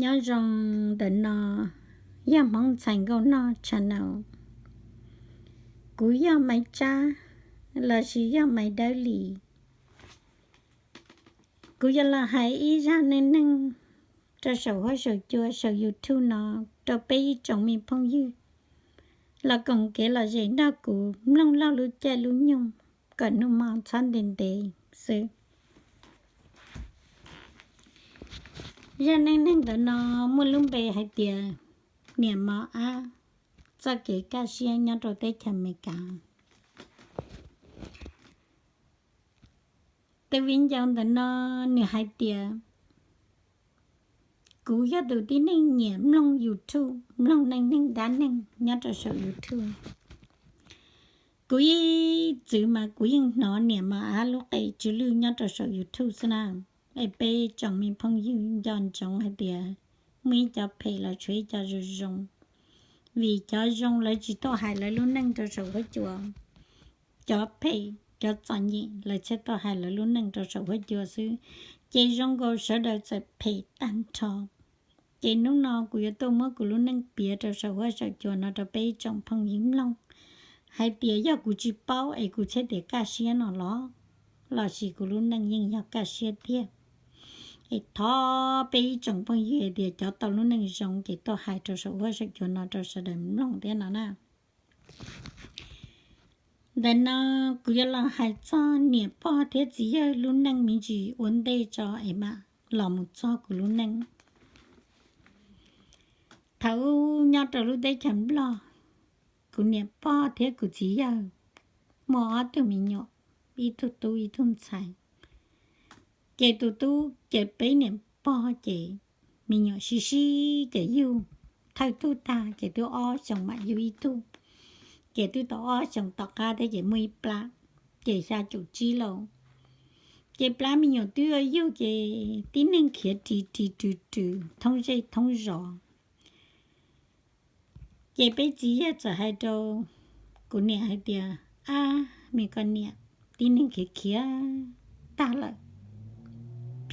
Nyob zoo ntawm no yog Hmoob Ntxhais Nkauj Noj channel. Kuv yog Maiv Tsab lossis yog Maiv Dawb Lis. Kuv yuav los hais ib zaj neej neeg rau saum huab saum cua saum YouTube no rau peb ib tsoom me phooj ywg los koom kev lom zem nrog kuv mloog lub caij lub nyoog kom hnub hmo txhob ntev ntev xwb. Zaj neej neeg ntawm no muaj lub npe hais tias niam mos ab txoj kev kaj siab nyob rau teb chaws Amelikas. Tus viv ncaus ntawm no nws hais tias, kuv yog tus tib neeg nyiam mloog YouTube, mloog neej neeg dab neeg nyob rau saum YouTube. Kuv ib txwm mas kuv yeej hnov niam mos ab lub qe tsw lwj nyob rau saum YouTube xwb na. Es peb tsoom me phooj ywg nco ntsoov hais tias muaj ib cov phem los tshuav ib co zoo zoo, vim cov zoo lawv tsis tuaj hais lawv lub neej rau saum huab cua. Cov phem cov txom nyem lawv thiaj tuaj hais lawv lub neej rau saum huab cua xwb, ces zoo nkaus sawv daws txawm phem tag nrho. Ces hnub no kuv yuav tuaj muab kuv lub neej piav rau saum huab saum cua no rau peb ib tsoom phooj ywg mloog, hais tias yog kuv tsis paub es kuv thiaj tias kaj siab no los, lossis kuv lub neej yeej yog kaj siab tiag. Es thov peb ib tsoom phooj ywg hais tias cov tau lub neej zoo ces tuaj hais rau saum huab saum cua no rau sawv daws mloog thiab no na. Ntawm no kuv yuav los hais txog niam pog thiab txiv yawg lub neej me ntsis ua ntej tso es mam los mus txog kuv lub neej. Thaum nyob rau lub teb chaws Nplog, kuv niam pog thiab kuv txiv yawg muaj ob tug me nyuam, ib tug tub ib tug ntxhais. Ces tus tub ces peb niam pog ces me nyuam sib sib ces yug, thawj tug tag ces twb ob xyoos mam yug ib tug, ces twb tau ob xyoos tom qab thiab ces muaj ib plab, ces xya caum tsib lauj. Ces plab me nyuam twb yug ces tib neeg khiav ris ris rws rws thoob zej thoob zos. Ces peb txiv yawg txawm hais rau kuv niam hais tias, ab, me koj niam, tib neeg khiav khiav tag lawm,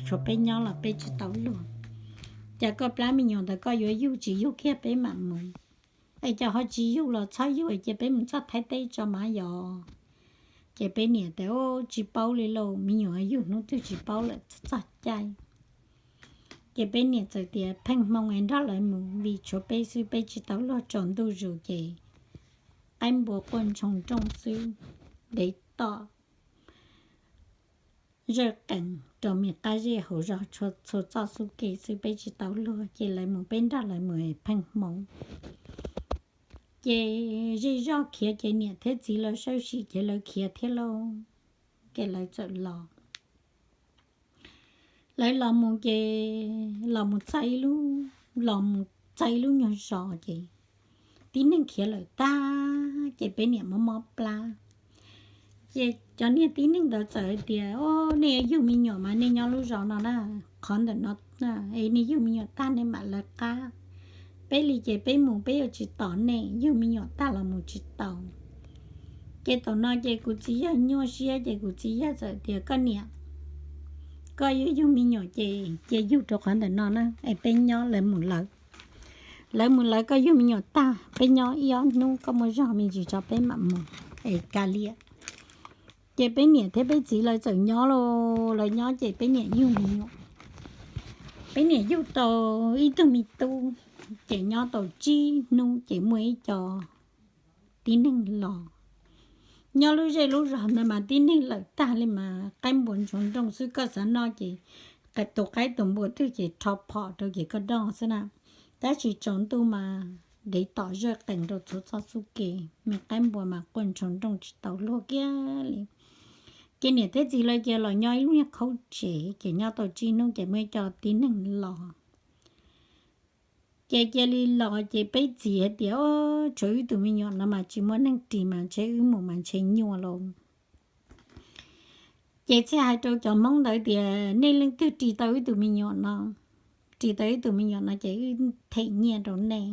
tshuav peb nyob los peb tsis tau luag. Cas koj plab me nyuam ntawd koj yuav yug tsis yug kiag peb mam mus, es cas ho tsis yug los txhob yug cia peb mus txog Thaib teb tso mas yog. Ces peb niam tias, tsis paub li lauj, me nyuam yug hnub twg tsis paub lawm, txog caij. Ces peb niam txawm tias pheej hmoo es nrog lawv mus vim tshuav peb xwb, peb tsis tau luag, tsaus ntuj zus ces qaib npua quaj ntshoo nrooj xwb, dev tom zawj qees rau me qab zej hauv zos txhua txoj xub ke xwb, peb tsis tau luag ces lawv mus, peb nrog lawv mus pheej hmoo. Ces zej zog khiav ces niam thiab txiv lawv sawb sim ces lawv khiav thiab lauj, ces lawv txawm los. Lawv los mus ces los mus txog ib lub, los mus txog ib lub nyuag zos ces tib neeg khiav lawm tag, ces peb niam mob mob plab. Ces cov niag tib neeg ntawd txawm hais tias, o, nej yug me nyuam mas nej nyob lub zos no na, qhov ntawm no, es nej yug me nyuam tag nej mam lawv qab. Peb li ces peb mus peb yuav tsis tos nej, yug me nyuam tag los mus tsis tau. Ces thaum no ces kuv txiv yawg nyuaj siab ces kuv txiv yawg txawm tias, koj niam, koj yuav yug me nyuam ces cia yug rau qhov ntawm no na, es peb nyob lawv mus lawv. Lawv mus lawv, koj yug me nyuam tag peb nyob ib ob hnub, koj muaj zog me ntsis tso peb mam mus, es kav liam. Ces peb niam thiab peb txiv lawv txawm nyob lauj, lawv nyob ces peb niam yug me nyuam. Peb niam yug tau ib tug me tub, ces nyob tau tsib hnub ces muaj ib co tib neeg los. Nyob lub zej lub zos ntawd mas tib neeg lawm tag li mas qaib npua ntshoo nrooj xwb, koj xav noj ces tus qaib tus npua twg ces rho phom rau ces koj noj xwb na. Tab sis tsaus ntuj mas dev tom zawj qees rau txhua txoj xub ke, me qaib npua mas quaj ntshoo nrooj tsis tau luag kiag li. Ces niam thiab txiv lawv cia los nyob ib lub niag khaub tsev ces nyob tau tsib hnub ces muaj ib co tib neeg los. Ces cia li los ces peb txiv hais tias, tshuav wb tus me nyuam no mas tsis muaj neeg ris mas ntshe wb mus mas ntshe nyuaj lauj. Ces thiaj hais rau cov Hmoob ntawd tias, nej leej twg ris tau wb tus me nyuam no, ris tau wb tus me nyuam no ces wb them nyiaj rau nej.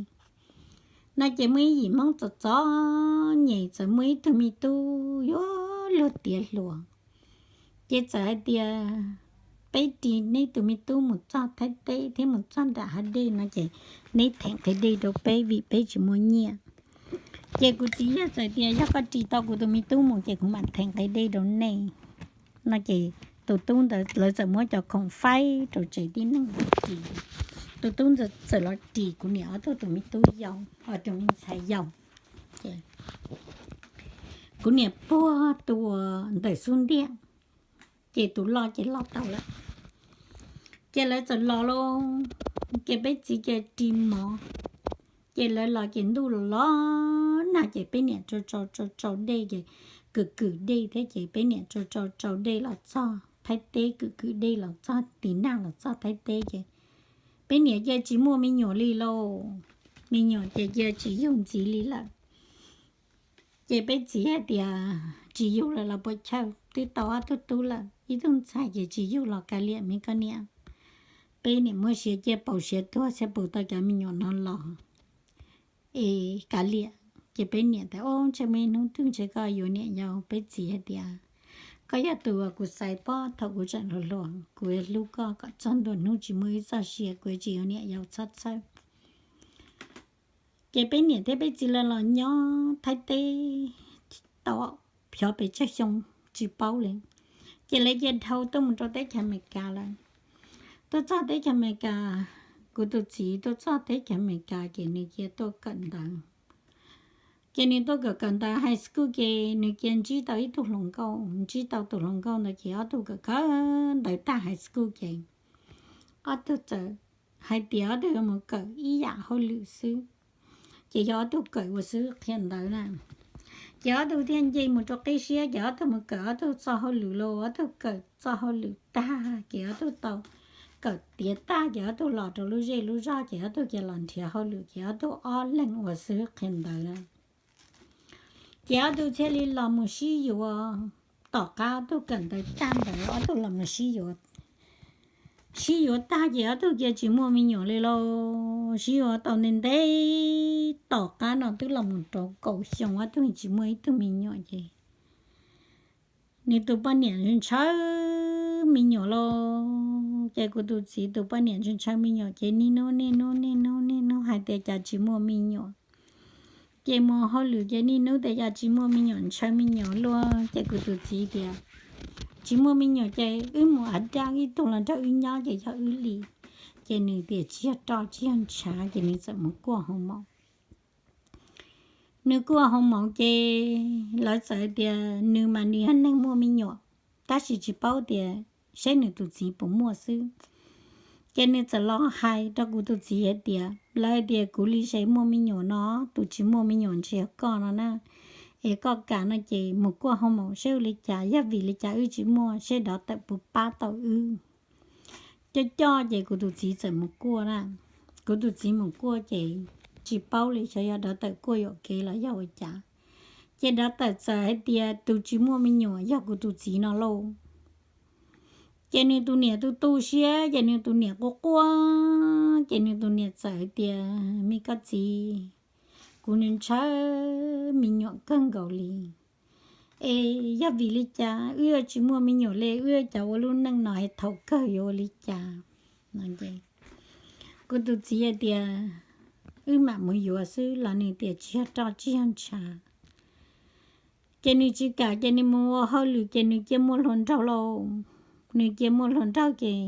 No ces muaj ib yim Hmoob txom txom nyem txawm muaj ib tug me tub yuav luag tiav hluas, ces txawm hais tias, peb ris neb tus me tub mus txog Thaib teb thiab mus txog nram hav dej no ces neb theem qhia dej rau peb vim peb tsis muaj nyiaj. Ces kuv txiv yog txawm tias yog koj ris tau kuv tus me tub mus ces kuv mam theem qhia dej rau nej no ces tus tub ntawd lawv txawm muab cov khoom faib rau tsev tib neeg ris. Tus tub ntawd txawm los ris kuv niam ob tug tus me tub yau, ob tug me ntxhais yau. Kuv niam puag tus ntawm xub ntiag, ces tus loj ces loj tau lawm. Ces lawv txawm los lawm, ces peb txiv ces ris mov, ces lawv los ces ntuj los los nag ces peb niam tsau tsau tsau dej ces kwm kwm dej thiab ces peb niam tsau tsau tsau dej los txog Thaib teb, kwm kwm dej los txog tiv nag los txog Thaib teb ces peb niam cia tsis muaj me nyuam li lauj. Me nyuam ces cia tsis yug ntxiv li lawm. Ces peb txiv hais tias tsis yug lawm los puas chawj, twb tau ob tug tub lawm, ib tug ntxhais ces tsis yug los kav liam me koj niam. Peb niam muab siav ciaj paus siav tuag thiaj pum tau cov me nyuam no los es kav liam. Ces peb niam tias, Ob, ntshe muaj ib hnub twg ntshe koj yuav niam yau. Peb txiv hais tias, Koj yog tus uas kuv xaiv pob thaum kuv tseem hluas hluas, kuv hlub koj kom txog ntua hnub tsis muaj ib txoj sia, kuv tsis yuav niam yau, txhob txhawj. Ces peb niam thiab peb txiv lawv los nyob Thaib teb tau xyov pes tsawg xyoo tsis paub li. Ces lawv cia dhau tuaj mus rau teb chaws Amelikas lawm. Tuaj txog teb chaws Amelikas, kuv tus txiv tuaj txog teb chaws Amelikas ces nws cia tuaj kawm ntawv. Ces nws tuaj kawm kawm ntawv high school ces nws cia ntsib tau ib tug hluas nkauj, ntsib tau tus hluas nkauj ntawd ces ob tug kawm kawm ntawv tag high school ces ob tug txawm hais tias ob tug yuav mus kawm ib yam hauj lwm xwb. Ces yog ob tug kawm ua xib hwb qhia ntawv na. Ces ob tug thiaj nce mus rau qib siab ces ob tug mus kawm ob tug txoj hauj lwm los ob tug kawm txoj hauj lwm tag ces ob tug tau kawm tiav tag ces ob tug los rau lub zej lub zog ces ob tug cia los nrhiav hauj lwm ces ob tug ob leeg ua xib hwb qhia ntawv na. Ces ob tug thiaj li los mus sib yuav, tom qab ob tug kawm ntawv tag ntawd ob tug los mus sib yuav. Sib yuav tag ces ob tug cia tsis muaj me nyuam li lauj. Sib yuav tau ntev ntev tom qab no twb los mus rau kaum xyoo ob tug tsis muaj ib tug me nyuam ces nws tus poj niam ntshaw me nyuam lauj. Ces kuv tus txiv tus poj niam ntshaw ntshaw me nyuam ces niaj hnub niaj hnub niaj hnub niaj hnub hais tias cas tsis muaj me nyuam. Ces mus hauj lwm ces niaj hnub tias cas tsis muaj me nyuam, ntshaw me nyuam luaj. Ces kuv tus txiv tias, Tsis muaj me nyuam ces wb mus av daj ib tug los nrog wb nyob ces yog wb li. Ces nws tias tsis yog roj tsis yog ntshav ces nws txawm mus kuaj hoo maum. Nws kuaj hoo maum ces lawv txawm tias nws mas nws yog neeg muaj me nyuam, tab sis tsis paub tias saib nws tus txiv puas muaj xwb. Ces nws txawm los hais rau kuv tus txiv hais tias, Lawv tias kuv li se muaj me nyuam no, tus tsis muaj me nyuam ntshe yog koj no na. Es koj kam no ces mus kuaj hoo maum seb ua li cas, yog vim li cas wb tsis muaj, seb dov tawm puas pab tau wb. Coj coj ces kuv tus txiv txawm mus kuaj na. Kuv tus txiv mus kuaj ces tsis paub li xyov yog dov tawm kuaj yuam kev los yog ua cas. Ces dov tawm txawm hais tias tus tsis muaj me nyuam yog kuv tus txiv no lauj. Ces nws tus niam tu tu siab ces nws tus niam quaj quaj, ces nws tus niam txawm hais tias, Me koj txiv, kuv ntshaw me nyuam kawg nkaus li. Es yog vim li cas wb yuav tsis muaj me nyuam li, wb yuav cas ua lub neej no es thaum kawg yuav ua li cas? Kuv tus txiv hais tias, Wb mam mus yuav xwb los nws tias tsis yog roj tsis yog ntshav. Ces nws tsis kam ces nws mus ua hauj lwm ces nws cia muaj hluas nraug lauj. Nws cia muaj hluas nraug ces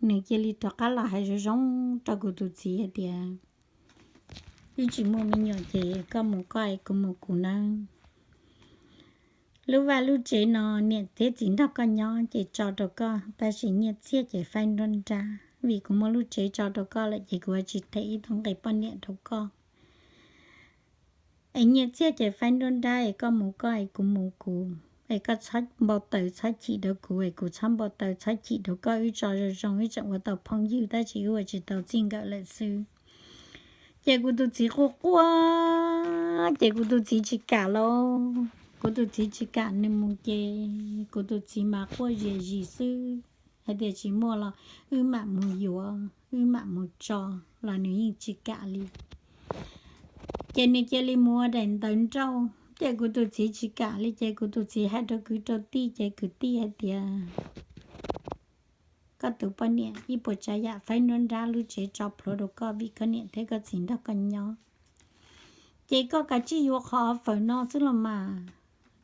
nws cia li rov qab los hais zoo zoo rau kuv tus txiv hais tias, Wb tsis muaj me nyuam ces koj mus koj es kuv mus kuv nawb. Lub vaj lub tsev no niam thiab txiv nrog koj nyob ces tso rau koj, tab sis nyiaj txiag ces faib nruab nrab, vim kuv muaj lub tsev tso rau koj lawm ces kuv yuav tsis them ib tug nqe poj niam rau koj. Es nyiaj txiag ces faib nruab nrab es koj mus koj es kuv mus kuv, es koj txhob npau taws txhob chim rau kuv es kuv txhob npau taws txhob chim rau koj, wb tso zoo zoo wb tseem ua tau phooj ywg tab sis wb ua tsis tau txij nkawm lawm xwb. Ces kuv tus txiv quaj quaj, ces kuv tus txiv tsis kam lauj. Kuv tus txiv tsis kam nws mus ces kuv tus txiv mas quaj zias zis xwb hais tias tsis muaj los wb mam mus yuav, wb mam mus tso, los nws yeej tsis kam li. Ces nws cia li mus ua daim ntawv nrauj, ces kuv tus txiv tsis kam li ces kuv tus txiv hais rau kwv rau tij ces kwv tij hais tias, koj tus poj niam ib puas tsav yam faib nruab nrab lub tsev tso plhuav rau koj vim koj niam thiab koj txiv nrog koj nyob. Ces koj kav tsij yuav qhov fawm no xwb los mas,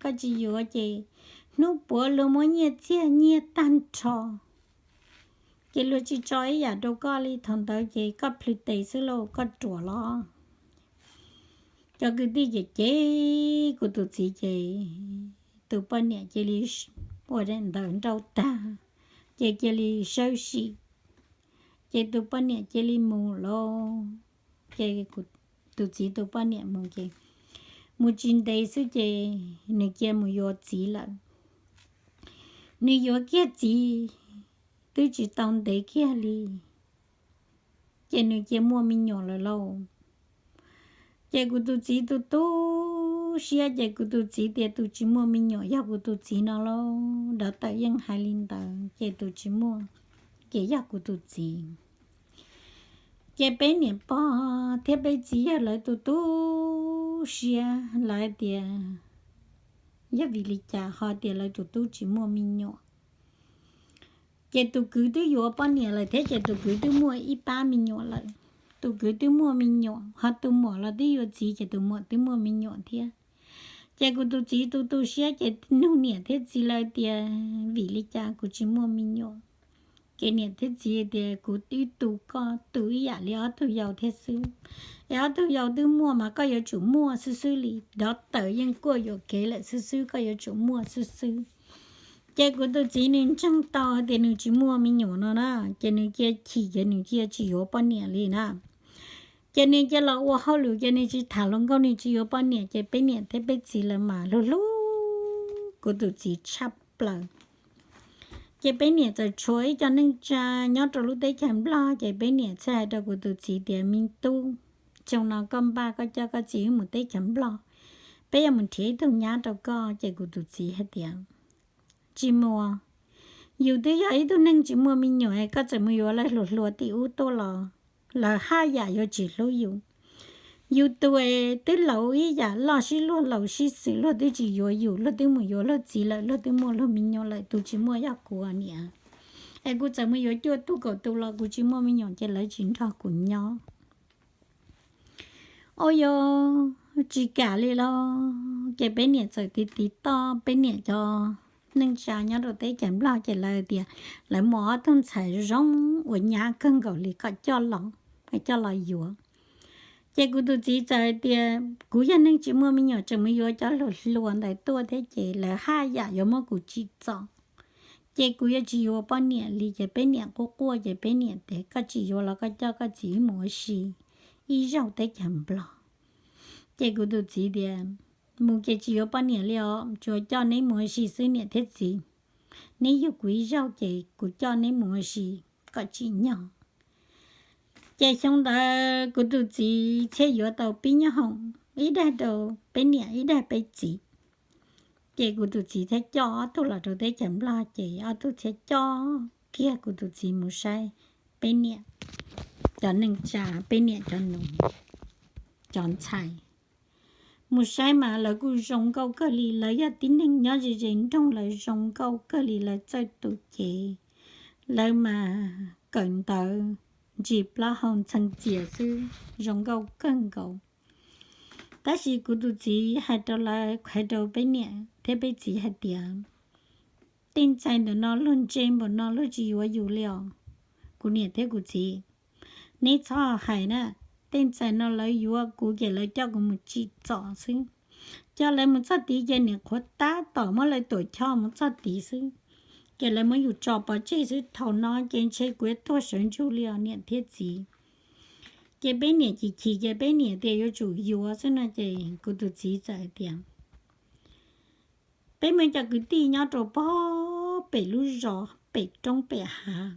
koj tsis yuav ces hnub puav luag muab nyiaj txiag nyiag tag nrho, ces luag tsis tso ib yam rau koj li. Thaum ntawd ces koj plhws tes xwb lauj, koj ruam los. Cov kwv tij ces cem kuv tus txiv ces tus poj niam cia li ua daim ntawv nrauj tag, ces cia li sawb sim, ces tus poj niam cia li mus lauj. Ces tus txiv tus poj niam mus ces mus tsis ntev xwb ces nws cia mus yuav txiv lawm. Nws yuav kiag txiv twb tsis tau ntev kiag li, ces nws cia muaj me nyuam lawm lauj. Ces kuv tus txiv tu tu siab ces kuv tus txiv tias tus tsis muaj me nyuam yog kuv tus txiv no lauj. Dov tawm yeej hais li ntawd ces tus tsis muaj ces yog kuv tus txiv. Ces peb niam pog thiab peb txiv yawg lawv tu tu siab, lawv tias yog vim li cas ho tias lawv tus tub tsis muaj me nyuam. Ces tus kwv twb yuav poj niam lawm thiab ces tus kwv twb muaj ib pab me nyuam lawm. Tus kwv twb muaj me nyuam, ho tus muam los twb yuav txiv ces tus muam twb muaj me nyuam thiab. Ces kuv tus txiv tu tu siab ces nug niam thiab txiv lawv tias vim li cas kuv tsis muaj me nyuam. Ces niam thiab txiv tias kuv twb tu koj tu ib yam li ob tug yau thiab xwb, es ob tug yau twb muaj mas koj yuav tsum muaj xwb xwb li. Dov tawm yeej kuaj yuam kev lawm xwb xwb, koj yuav tsum muaj xwb xwb. Ces kuv tus txiv nws ntseeg tau tias nws tsis muaj me nyuam no na, ces nws cia chim ces nws cia tsis yuav poj niam li na. Ces nws cia los ua hauj lwm ces nws tsis tham hluas nkauj, nws tsis yuav poj niam, ces peb niam thiab peb txiv lawv mas hlub hlub kuv tus txiv tshaj plaws. Ces peb niam txawm tshuav ib co neej tsa nyob rau lub teb chaws Nplog, ces peb niam txawm hais rau kuv tus txiv tias me tub, xyoo no koj npaj koj coj koj txiv wb mus teb chaws Nplog, peb yuav mus nrhiav ib tug nyab rau koj. Ces kuv tus txiv hais tias tsis mus, yus twb yog ib tug neeg tsis muaj me nyuam, koj txawm mus yuav lawv hluas hluas tim ub tuaj los lawv haj yam yuav tsis hlub yus. Yus tus twb laus ib yam loj sib luag laus sib xws, luag twb tsis yuav yus, luag twb mus yuav luag txiv lawm, luag twb muaj luag me nyuam lawm, tus tsis muaj yog kuv niam. Es kuv txawm mus yuav cuaj tug kaum tus los kuv tsis muaj me nyuam ces lawv tsis nrog kuv nyob. Ua yog tsis kam li los, ces peb niam txawm tiv tiv toj peb niam cov neej tsa nyob rau teb chaws Nplog, ces lawv tias lawv muaj ob tug ntxhais zoo zoo uas nyab kawg nkaus li kom coj los, coj los yuav. Ces kuv tus txiv txawm tias kuv yog neeg tsis muaj me nyuam tseem mus yuav cov hluas hluas ntawd tuaj thiab ces lawv haj yam yuav muab kuv tsim txom, ces kuv yuav tsis yuav poj niam li. Ces peb niam quaj quaj ces peb niam tias koj tsis yuav los koj coj koj txiv mus ua si ib zaug teb chaws Nplog. Ces kuv tus txiv tias mus ces tsis yuav poj niam li os, tsuas coj neb mus ua si xwb niam thiab txiv. Neb yug kuv ib zaug ces kuv coj neb mus ua si kom tsim nyog. Ces xyoo ntawd kuv tus txiv thiaj yuav tau pib nyoob hoom, ib daig rau peb niam ib daig peb txiv. Ces kuv tus txiv thiaj coj ob tug los rau teb chaws Nplog ces ob tug thiaj coj kiag kuv tus txiv mus saib peb niam cov neej tsa, peb niam cov nus, cov ntxhais. Mus saib mas lawv kuj zoo nkauj kawg li, lawv yog tib neeg nyob ze ze nroog, lawv zoo nkauj kawg li, lawv txawj tus cev, lawv mas kawm ntawv ntsis plaub hau ntxhee txias xwb, zoo nkauj kawg nkaus. Tab sis kuv tus txiv hais rau lawv, hais rau peb niam thiab peb txiv hais tias tej ntxhais ntawm no luag ntse npaum no luag tsis yuav yus li os. Kuv niam thiab kuv txiv, neb txhob hais na, tej ntxhais no lawv yuav kuv ces lawv coj kuv mus tsim txom xwb. Coj lawv mus txog tid ces niam qhuav tab tom muab lawv tuam choj mus txog tid xwb, ces lawv muab yus tso pov tseg xwb. Thaum no ces ntshe kuv yuav tuag sawv ntsug li os niam thiab txiv. Ces peb niam chim chim ces peb niam tias yuav tsum yuav xwb no ces kuv tus txiv txawm hais tias peb muaj cov kwv tij nyob rau pog pem lub zos pem roob pem hav,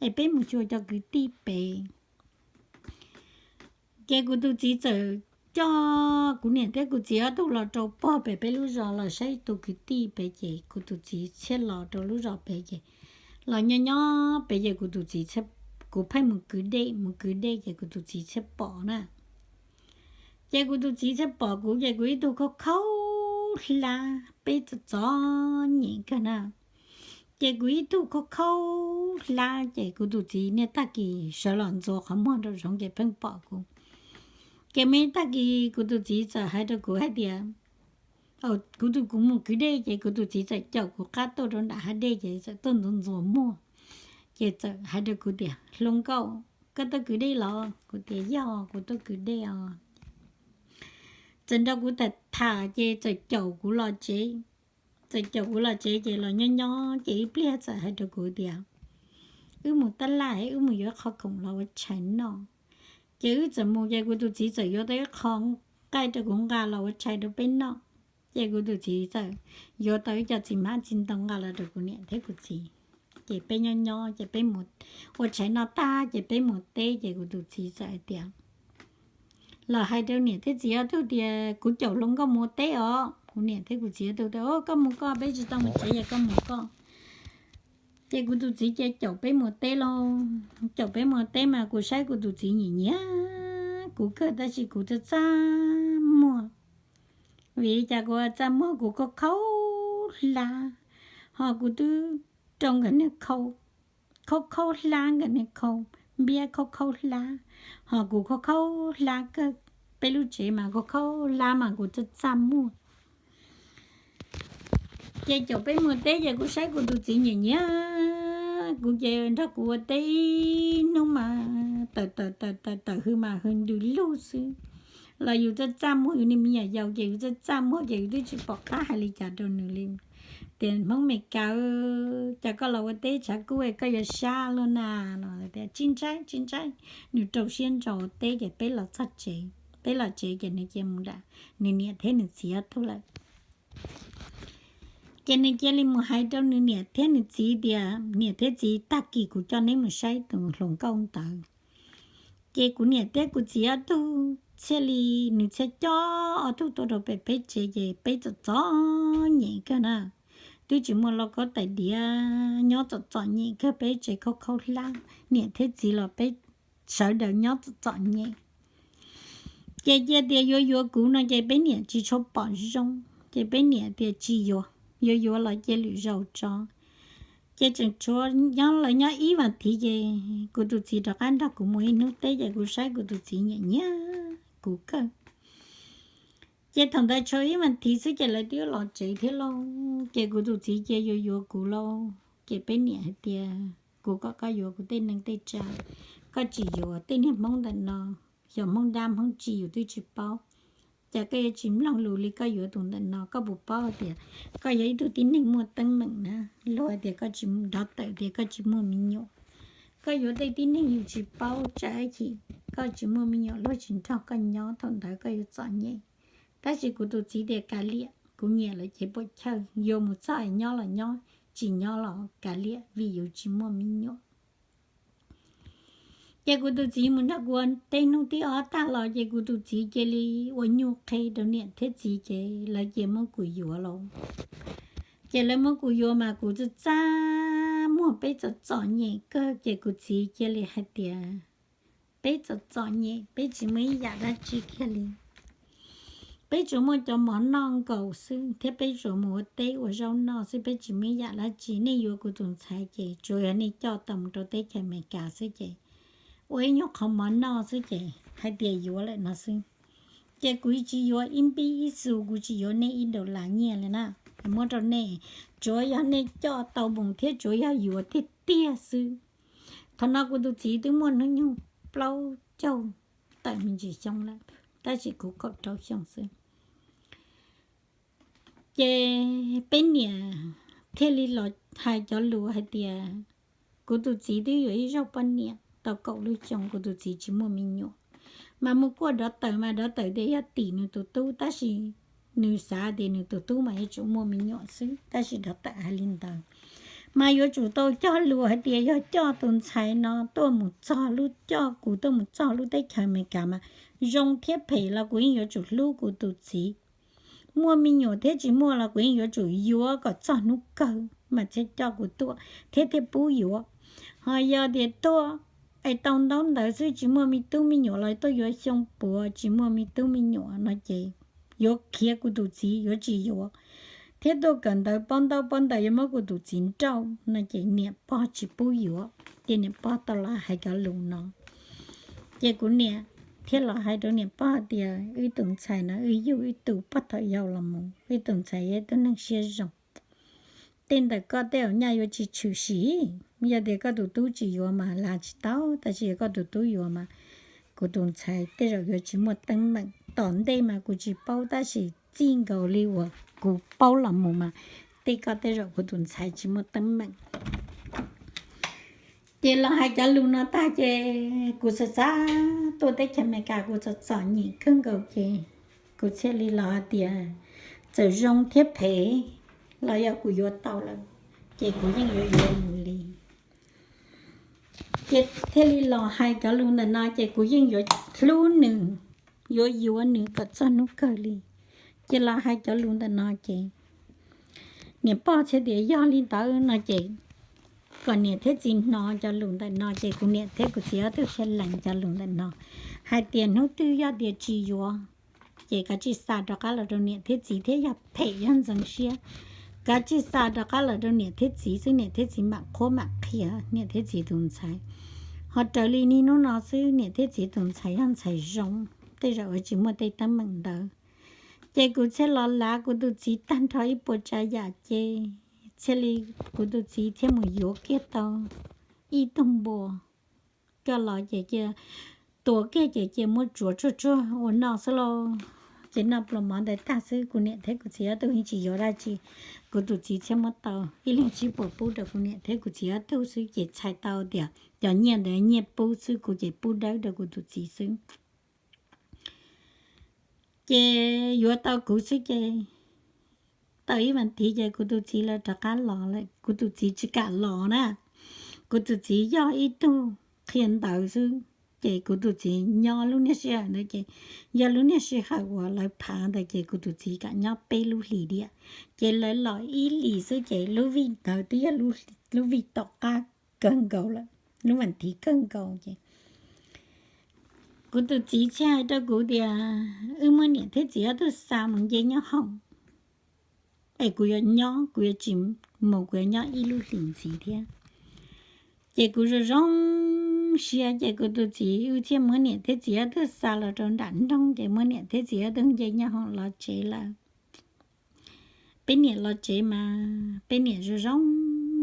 es peb mus xyuas cov kwv tij pem. Ces kuv tus txiv txawm coj kuv niam thiab kuv txiv ob tug los rau pog pem peb lub zos los saib tus kwv tij pem. Ces kuv tus txiv thiaj los rau lub zos pem ces los nyob nyob pem ces kuv tus txiv, kuv pheej mus kwv dej, mus kwv dej ces kuv tus txiv thiaj pom na. Ces kuv tus txiv thiaj pom kuv ces kuv ib tug khaub khaub hlab peb txom txom nyem kawg na. Ces kuv ib tug khaub khaub hlab, ces kuv tus txiv niaj tag kis sawv los ntxuav qhov muag nraum zoov ces pheej pom kuv. Ces muaj ib tag kis kuv tus txiv txawm hais rau kuv hais tias, kuv tus kuv mus kwv dej, ces kuv tus txiv txawm caum kuv qab tuaj rau nram hav dej ces txawm tuaj ntxuav ntxuav muag. Ces txawm hais rau kuv tias, Hluas nkauj, koj tuaj kwv dej los? Kuv tias, Yog, kuv tuaj kwv dej os. Txawm nrog kuv tham tham ces txawm caum kuv los tsev. Txawm caum kuv los tsev ces los nyob nyob ces ib pliag txawm hais rau kuv tias, Wb mus tab laj, wb mus yuav ib qho khoom los ua tshais noj. Ces wb txawm mus ces kuv tus txiv txawm yuav tau ib qho nqaij rau kuv nqa los ua tshais rau peb noj. Ces kuv tus txiv txawm yuav tau ib co txiv hmab txiv ntoo nqa los rau kuv niam thiab kuv txiv. Ces peb nyob nyob ces peb mus ua tshais noj tag ces peb mus teb ces kuv tus txiv txawm hais tias, los hais rau niam thiab txiv ob tug tias kuv caum hluas nkauj mus ua teb os. Kuv niam thiab kuv txiv ob tug tias, Koj mus koj, peb tsis tau mus tsev, yog koj mus koj. Ces kuv tus txiv ces caum peb mus teb lauj. Caum peb mus teb mas kuv saib kuv tus txiv nyiam nyiam kuv kawg tab sis kuv txaj txaj muag, vim li cas kuv txaj muag, kuv khaub khaub hlab, ho kuv twb rau nkawd niag khau, khaub khaub hlab, nkawd niag khau npiab khaub khaub hlab, ho kuv khaub khaub hlab kawg. Peb lub tsev mas khaub khaub hlab mas kuv txaj txaj muag. Ces caum peb mus teb ces kuv saib kuv tus txiv nyiam nyiam kuv ces nrog kuv ua teb ib hnub mas tawm tawm tawm tawm tawm hws mas hws ntws lug xwb. Los yus txaj txaj muag, yus niag me nyuam yaus ces yus txaj txaj muag ces yus twb tsis pom qab hais li cas rau nws li. Tias, Hmoob Mes Kas, cas koj los ua teb tshav kub koj yuav sab luaj na? No tias, Tsis ntshai, tsis ntshai. Nws rau siab ntso ua teb ces peb los txog tsev, peb los tsev ces nws cia mus nram nws niam thiab nws txiv ob tug lawm. Ces nws cia li mus hais rau nws niam thiab nws txiv tias, Niam thiab txiv, tag kis kuv coj neb mus saib tus hluas nkauj ntawd. Ces kuv niam thiab kuv txiv ob tug thiaj li, nws thiaj coj ob tug tuaj rau pem peb tsev ces peb txom txom nyem kawg na. Twb tsis muaj lauj kaub tais diav, nyob txom txom nyem kawg, peb tsev khaub khaub hlab, niam thiab txiv los peb sawv daws nyob txom txom nyem. Ces cia tias yuav yuav kuv no ces peb niam tsis tshua pom zoo, ces peb niam tias tsis yuav, yuav yuav los cia lwm zaus tso. Ces tseem tshuav nyob lawv nyob ib vas thiv ces kuv tus txiv rov qab nrog kuv mus ib hnub teb ces kuv saib kuv tus txiv nyiam nyiam kuv kawg. Ces thaum ntawd tshuav ib vas thiv xwb ces lawv twb los tsev thiab lauj, ces kuv tus txiv cia yuav yuav kuv lauj. Ces peb niam hais tias, Kuv kom koj yuav kuv tej neej tej tsa, koj tsis yuav, tej niag Hmoob ntawm no, xyov Hmoob dab Hmoob tsi yus twb tsis paub. Cas koj yuav tsis mloog lus li, koj yuav tus ntawm no, koj puas paub tias koj yog ib tug tib neeg muaj teeb meem na? Luag tias koj tsis, nrov tawm tias koj tsis muaj me nyuam. Koj yuav tej tib neeg yus tsis paub, tsam ib chim koj tsis muaj me nyuam luag tsis nrog koj nyob, thaum ntawd koj yuav txom nyem. Tab sis kuv tus txiv tias kav liam, kuv nyiam lawm ces puam chawj, yuav mus txog es nyob los nyob, tsis nyob los kav liam vim yus tsis muaj me nyuam. Ces kuv tus txiv mus nrog kuv ua teb hnub thib ob tag los ces kuv tus txiv cia li ua nyuj qhe rau niam thiab txiv ces lawv cia muab kuv yuav lauj. Ces lawv muab kuv yuav mas kuv txaj txaj muag, peb txom txom nyem kawg ces kuv txiv cia li hais tias, Peb txom txom nyem, peb tsis muaj ib yam dab tsi kiag li. Peb tsuas muaj cov mov noj nkaus xwb thiab peb tsuas mus ua teb ua zaub noj xwb, peb tsis muaj ib yam dab tsi. Nej yuav kuv tus ntxhais ces tsuas yog nej coj tau mus rau teb chaws Amelikas xwb ces ua ib nyuag qhov mov noj xwb ces hais tias yuav lawm no xwb. Ces kuv tsis yuav ib npib ib xu, kuv tsis yuav nej ib daus las nyiaj li na, muab rau nej, tsuav yog nej coj tau mus thiab tsuav yog yuav tiag tiag xwb. Thaum no kuv tus txiv twb muaj hnub nyoog plaub caug tawm me ntsis xyoo lawm, tab sis kuv kaum rau xyoo xwb. Ces peb niam thiaj li los hais cov lus hais tias, kuv tus txiv twb yuav ib zaug poj niam tau kaum lub xyoo, kuv tus txiv tsis muaj me nyuam. Mas mus kuaj dov tawm mas dov tawm tias yog tim nws tus tub, tab sis nws xav tias nws tus tub mas yuav tsum muaj me nyuam xwb, tab sis dov tawm hais li ntawd. Mas yuav tsum tau cog lus hais tias yog coj tus ntxhais no tuaj mus txog lub, coj kuv tuaj mus txog lub teb chaws Amelikas mas zoo thiab phem los kuv yeej yuav tsum hlub kuv tus txiv. Muaj me nyuam thiab tsis muaj los kuv yeej yuav tsum yuav kom txog hnub kawg mas thiaj coj kuv tuaj thiab thiaj pub yuav. Ho yog tias tuaj es tau ntaub ntawv xwb tsis muaj me tub me nyuam los tuaj yuav xyoo puav tsis muaj me tub me nyuam no ces yuav khiav kuv tus txiv, yuav tsis yuav. thiab tuaj kawm ntawv paub ntaub paub ntawv yuav muab kuv tus txiv nrauj no ces niam pog tsis pub yuav. Ces niam pog tau los hais cov lus no, ces kuv niam thiaj los hais rau niam pog tias, Wb tus ntxhais no wb yug wb tu puag thaum yau los mus, wb tus ntxhais yog ib tug neeg siab zoo. Tej ntawm koj tej zaum nyaj yuav tsis tshwm sim. Yog tias koj tus tub tsis yuav mas lam tsis tau, tab sis yog koj tus tub yuav mas kuv tus ntxhais tej zaum yuav tsis muaj teeb meem. Tom ntej mas kuv tsis paub, tab sis txij nkaus li uas kuv paub los mus mas tej koj tej zaum kuv tus ntxhais tsis muaj teeb meem. Ces los hais cov lus no tag ces kuv xav xav tuaj teb chaws Amelikas kuv txom txom nyem kawg nkaus ces kuv thiaj li los hais tias txawm zoo thiab phem los yog kuv yuav tau lawm ces kuv yeej yuav yuav mus li. Ces thiaj li los hais cov lus ntawm no ces kuv yeej yuav hlub nws, yuav yuav nws kom txog hnub kawg li. Ces los hais cov lus ntawm no ces niam pog thiaj tias yog li ntawd no ces kom niam thiab txiv hnov cov lus ntawm no ces kuv niam thiab kuv txiv ob tug thiaj lees cov lus ntawm no hais tias hnub twg yog tias tsis yuav ces kav tsij xa rov qab los rau niam thiab txiv thiab yog phem yog ntxeev siab kav tsij xa rov qab los rau niam thiab txiv xwb, niam thiab txiv mam qhuab mam qhia, niam thiab txiv tus ntxhais. Ho raws li niaj hnub no xwb niam thiab txiv tus ntxhais yog ntxhais zoo, tej zaum yuav tsis muaj tej teeb meem ntawd. Ces kuv thiaj los lav kuv tus txiv tag nrho ib puas tsav yam ces thiaj li kuv tus txiv thiaj mus yuav kiag tau ib tug npua coj los ces cia tua kiag ces cia muab tsuav tsuag tsuag ua noj xwb lauj. Ces noj pluas mov ntawd tag xwb kuv niam thiab kuv txiv ob tug yeej tsis yuav dab tsi. Kuv tus txiv thiaj muab tau ib leeg tsib puas pub rau kuv niam thiab kuv txiv ob tug xwb ces txhais tau tias cov nyiaj ntawd nyiaj pub xwb, kuv ces pub dawb rau kuv tus txiv xwb. Ces yuav tau kuv xwb ces tau ib vas thiv ces kuv tus txiv lawv rov qab los lawm, kuv tus txiv tsis kam los na. Kuv tus txiv yog ib tug qhia ntawv xwb, ces kuv tus txiv nyob lub niag sij hawm ntawd ces yog lub niag sij hawm uas lawv phav ntawd ces kuv tus txiv kam nyob peb lub hlis diam. Ces lawv los ib hlis xwb ces lub vij ntawd twb yog lub vij tom qab kawg nkaus lawm, lub vas thiv kawg nkaus ces kuv tus txiv thiaj hais rau kuv tias wb muab niam thiab txiv ob tug xa mus nce nyob hoom es kuv yuav nyob, kuv yuav tsis mus, kuv yuav nyob ib lub hlis ntxiv thiab. Ces kuv zoo zoo siab ces kuv tus txiv wb thiaj muab niam thiab txiv ob tug xa los rau nram nroog ces muab niam thiab txiv ob tug nce nyob hoom los tsev lawm. Peb niam los tsev mas peb niam zoo zoo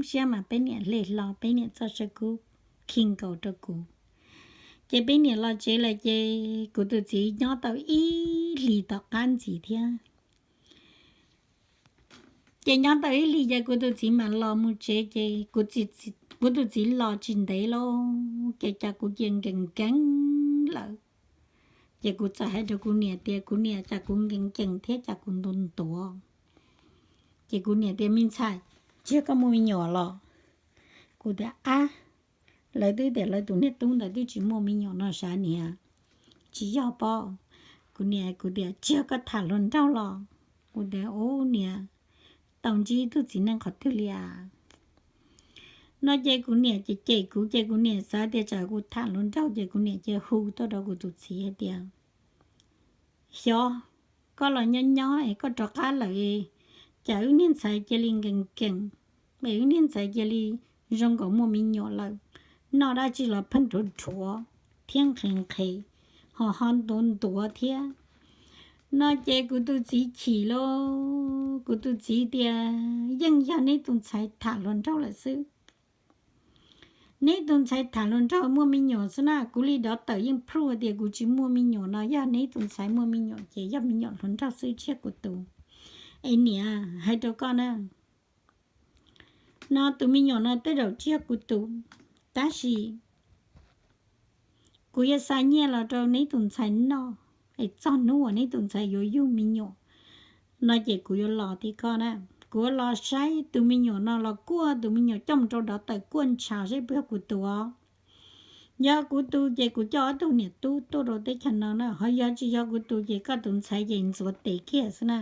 siab mas peb niam hle hlo peb niam txoj saw kub khi nkaus rau kuv. Ces peb niam los tsev lawm ces kuv tus txiv nyob tau ib hlis tom qab ntxiv thiab. Ces nyob tau ib hlis ces kuv tus txiv mam los mus tsev ces kuv tus txiv los tsis ntev lauj ces cas kuv cia nkees nkees lawm. Ces kuv txawm hais rau kuv niam tias kuv niam, cas kuv nkees nkees thiab cas kuv ntuav ntuav. Ces kuv niam tias me ntxhais, tsis yog koj muaj me nyuam los? Kuv tias ab, lawv twb tias lawv tus niag tub ntawd twb tsis muaj me nyuam no sav niam. Tsis yog pob. Kuv niam, kuv tias tsis yog koj tham hluas nraug los? Kuv tias ub niam, tau ntsib tug txiv neej qhov twg li as? No ces kuv niam cem cem kuv ces kuv niam xav tias tsam kuv tham hluas nraug ces kuv niam cia hu tuaj rau kuv tus txiv hais tias xyov, koj los nyob nyob es koj rov qab lawm, cas wb niag ntxhais cia li nkees nkees, es wb niag ntxhais cia li zoo nkaus muaj me nyuam lawm, noj dab tsi los pheej rhuav rhuav thiab nqhis nqhis, ho ho ntuav ntuav thiab. No ces kuv tus txiv chim lauj, kuv tus txiv tias yeej yog neb tus ntxhais tham hluas nraug lawm xwb. Neb tus ntxhais tham hluas nraug muaj me nyuam xwb na, kuv li dov tawm yeej proof tias kuv tsis muaj me nyuam no yog neb tus ntxhais muaj me nyuam ces yog me nyuam hluas nraug xwb tsis yog kuv tus. Es niam, hais rau koj na, no tus me nyuam no tej zaum tsis yog kuv tus, tab sis kuv yuav xa nyiaj los rau neb tus ntxhais noj, es txog hnub uas neb tus ntxhais yuav yug me nyuam no ces kuv yuav los tim koj na. Kuv yuav los saib tus me nyuam no los kuaj tus me nyuam coj mus rau dov tawm kuaj ntshav saib puas yog kuv tus os. Yog kuv tus ces kuv coj ob tug niam tub tuaj rau teb chaws no na, ho yog tsis yog kuv tus ces koj tus ntxhais ces ntxuav tes kiag xwb na.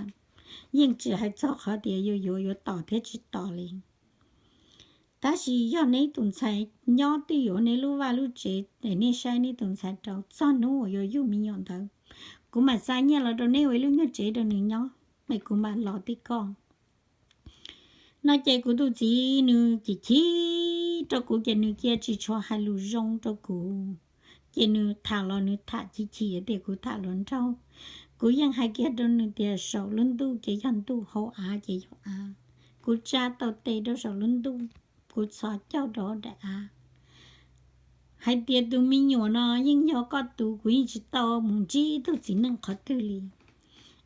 Yeej tsis hais txog qhov tias yuav yuav yuav tos thiab tsis tos li. Tab sis yog neb tus ntxhais nyob twj ywm neb lub vaj lub tsev es nej saib neb tus ntxhais rau txog hnub uas yuav yug me nyuam ntawd, kuv mam xa nyiaj los rau neb ua ib lub nyuag tsev rau nws nyob, es kuv mam los tim koj. No ces kuv tus txiv nws chim chim rau kuv ces nws cia tsis tshua hais lus zoo rau kuv. Ces nws tham los nws tham chim chim tias kuv tham hluas nraug. Kuv yeej hais kiag rau nws tias saum lub ntuj ces yog ntuj, hauv av ces yog av. Kuv tsa tau tes rau saum lub ntuj, kuv txhos caug rau hauv daim av. Hais tias tus me nyuam no yeej yog koj tus, kuv yeej tsis tau mus ntsib ib tug txiv neej qhov twg li.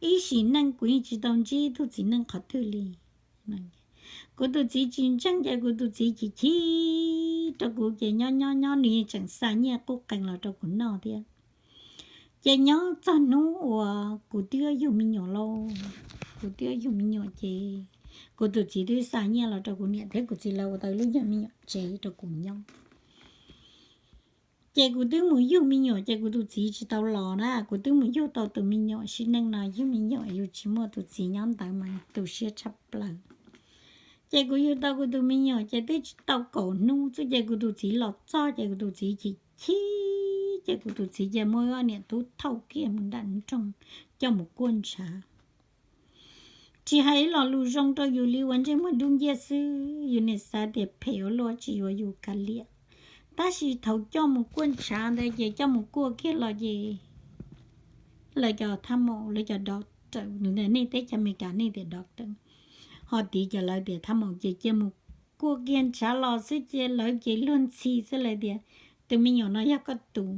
Ib sim neej kuv yeej tsis tau ntsib ib tug txiv neej qhov twg li. Kuv tus txiv tsis ntseeg ces kuv tus txiv chim chim rau kuv ces nyob nyob nyob nws yeej tseem xa nyiaj qub qees los rau kuv noj thiab. Ces nyob txog hnub uas kuv twb yuav yug me nyuam lauj, kuv twb yuav yug me nyuam ces kuv tus txiv twb xa nyiaj los rau kuv niam thiab kuv txiv lawv ua tau lub nyuag me nyuam tsev rau kuv nyob. Ces kuv twb mus yug me nyuam ces kuv tus txiv tsis tau los na, kuv twb mus yug tau tus me nyuam. Sim neej no yug me nyuam yus tsis muaj tus txiv nyob ntawd mas tu siab tshaj plaws. Ces kuv yug tau kuv tus me nyuam ces twb tsis tau kaum hnub xwb ces kuv tus txiv los txog ces kuv tus txiv chim chim ces kuv tus txiv cia muab wb ob niam tub thauj kiag mus nram nroog coj mus kuaj ntshav. Tsis hais ib lo lus zoo rau yus li, ua ntsej muag dub nciab xwb. Yus niam xav tias phem ua luaj tsis yuav yus kav liam. Tab sis thaum coj mus kuaj ntshav ntawd ces coj mus kuaj kiag los ces lawv cov thab maum, lawv cov doctor, nej teb chaws Amelikas nej tias doctor, ho tid ces lawv tias thab maum ces cia mus kuaj kiag ntshav los xwb ces lawv ces luag ntxhi xwb, lawv tias tus me nyuam no yog koj tus.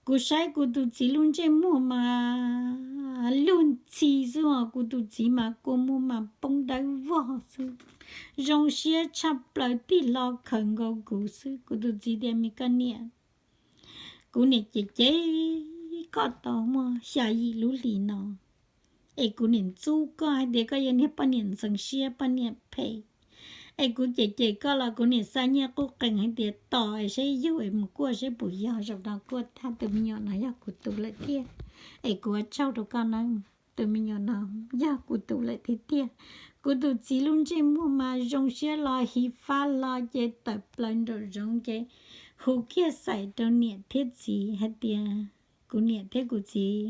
Kuv saib kuv tus txiv lub ntsej muag mas luag ntxhi xwb os, kuv tus txiv mas kua muag mas poob dawb vog xwb, zoo siab tshaj plaws, tig hlo khawm nkaus kuv xwb. Kuv tus txiv tias me koj niam, kuv niam cem cem koj tau muaj xya yim lub hlis no, es kuv niam ntxub koj hais tias koj yog niag poj niam ntxeev siab poj niam phem, es kuv cem cem koj los kuv niam xa nyiaj qub qees hais tias tos es saib yug es mus kuaj saib puas yog, zaum no kuaj thaj tus me nyuam no yog kuv tus lawm tiag, es kuv ua tsaug rau koj na, tus me nyuam no yog kuv tus lawm tiag tiag. Kuv tus txiv lub ntsej muag mas zoo siab los hiv fab hlo ces tawm plaws nraum zoov ces hu kiag xaim rau niam thiab txiv hais tias kuv niam thiab kuv txiv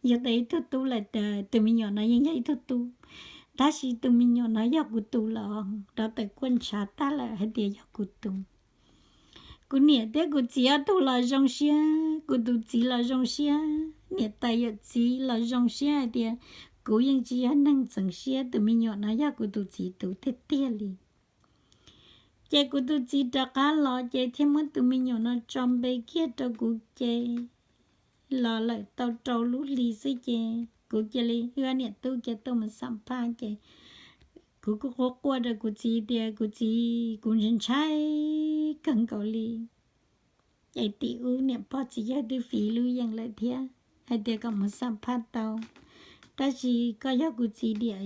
yog tau ib tug tub lawm, tus me nyuam no yeej yog ib tug tub, tab sis tus me nyuam no yog kuv tus los rov tawm kuaj ntshav tag lawm hais tias yog kuv tus. Kuv niam thiab kuv txiv ob tug los zoo siab, kuv tus txiv los zoo siab, niam tais yawm txiv los zoo siab hais tias kuv yeej tsis yog neeg ntxeev siab, tus me nyuam no yog kuv tus txiv tus tiag tiag li. Ces kuv tus txiv rov qab los ces thiaj muab tus me nyuam no tso npe kiag rau kuv ces los lawm tau rau lub hli xwb ces kuv cia li, wb ob niam tub cia tuaj mus xam phaj ces kuv kuj quaj quaj rau kuv txiv tias kuv txiv, kuv ntshai ntshai kawg nkaus li. Es tim ub niam pog txiv yawg twb fiv lub yeem lawm thiab hais tias kom mus xam phaj tau, tab sis koj yog kuv txiv diam,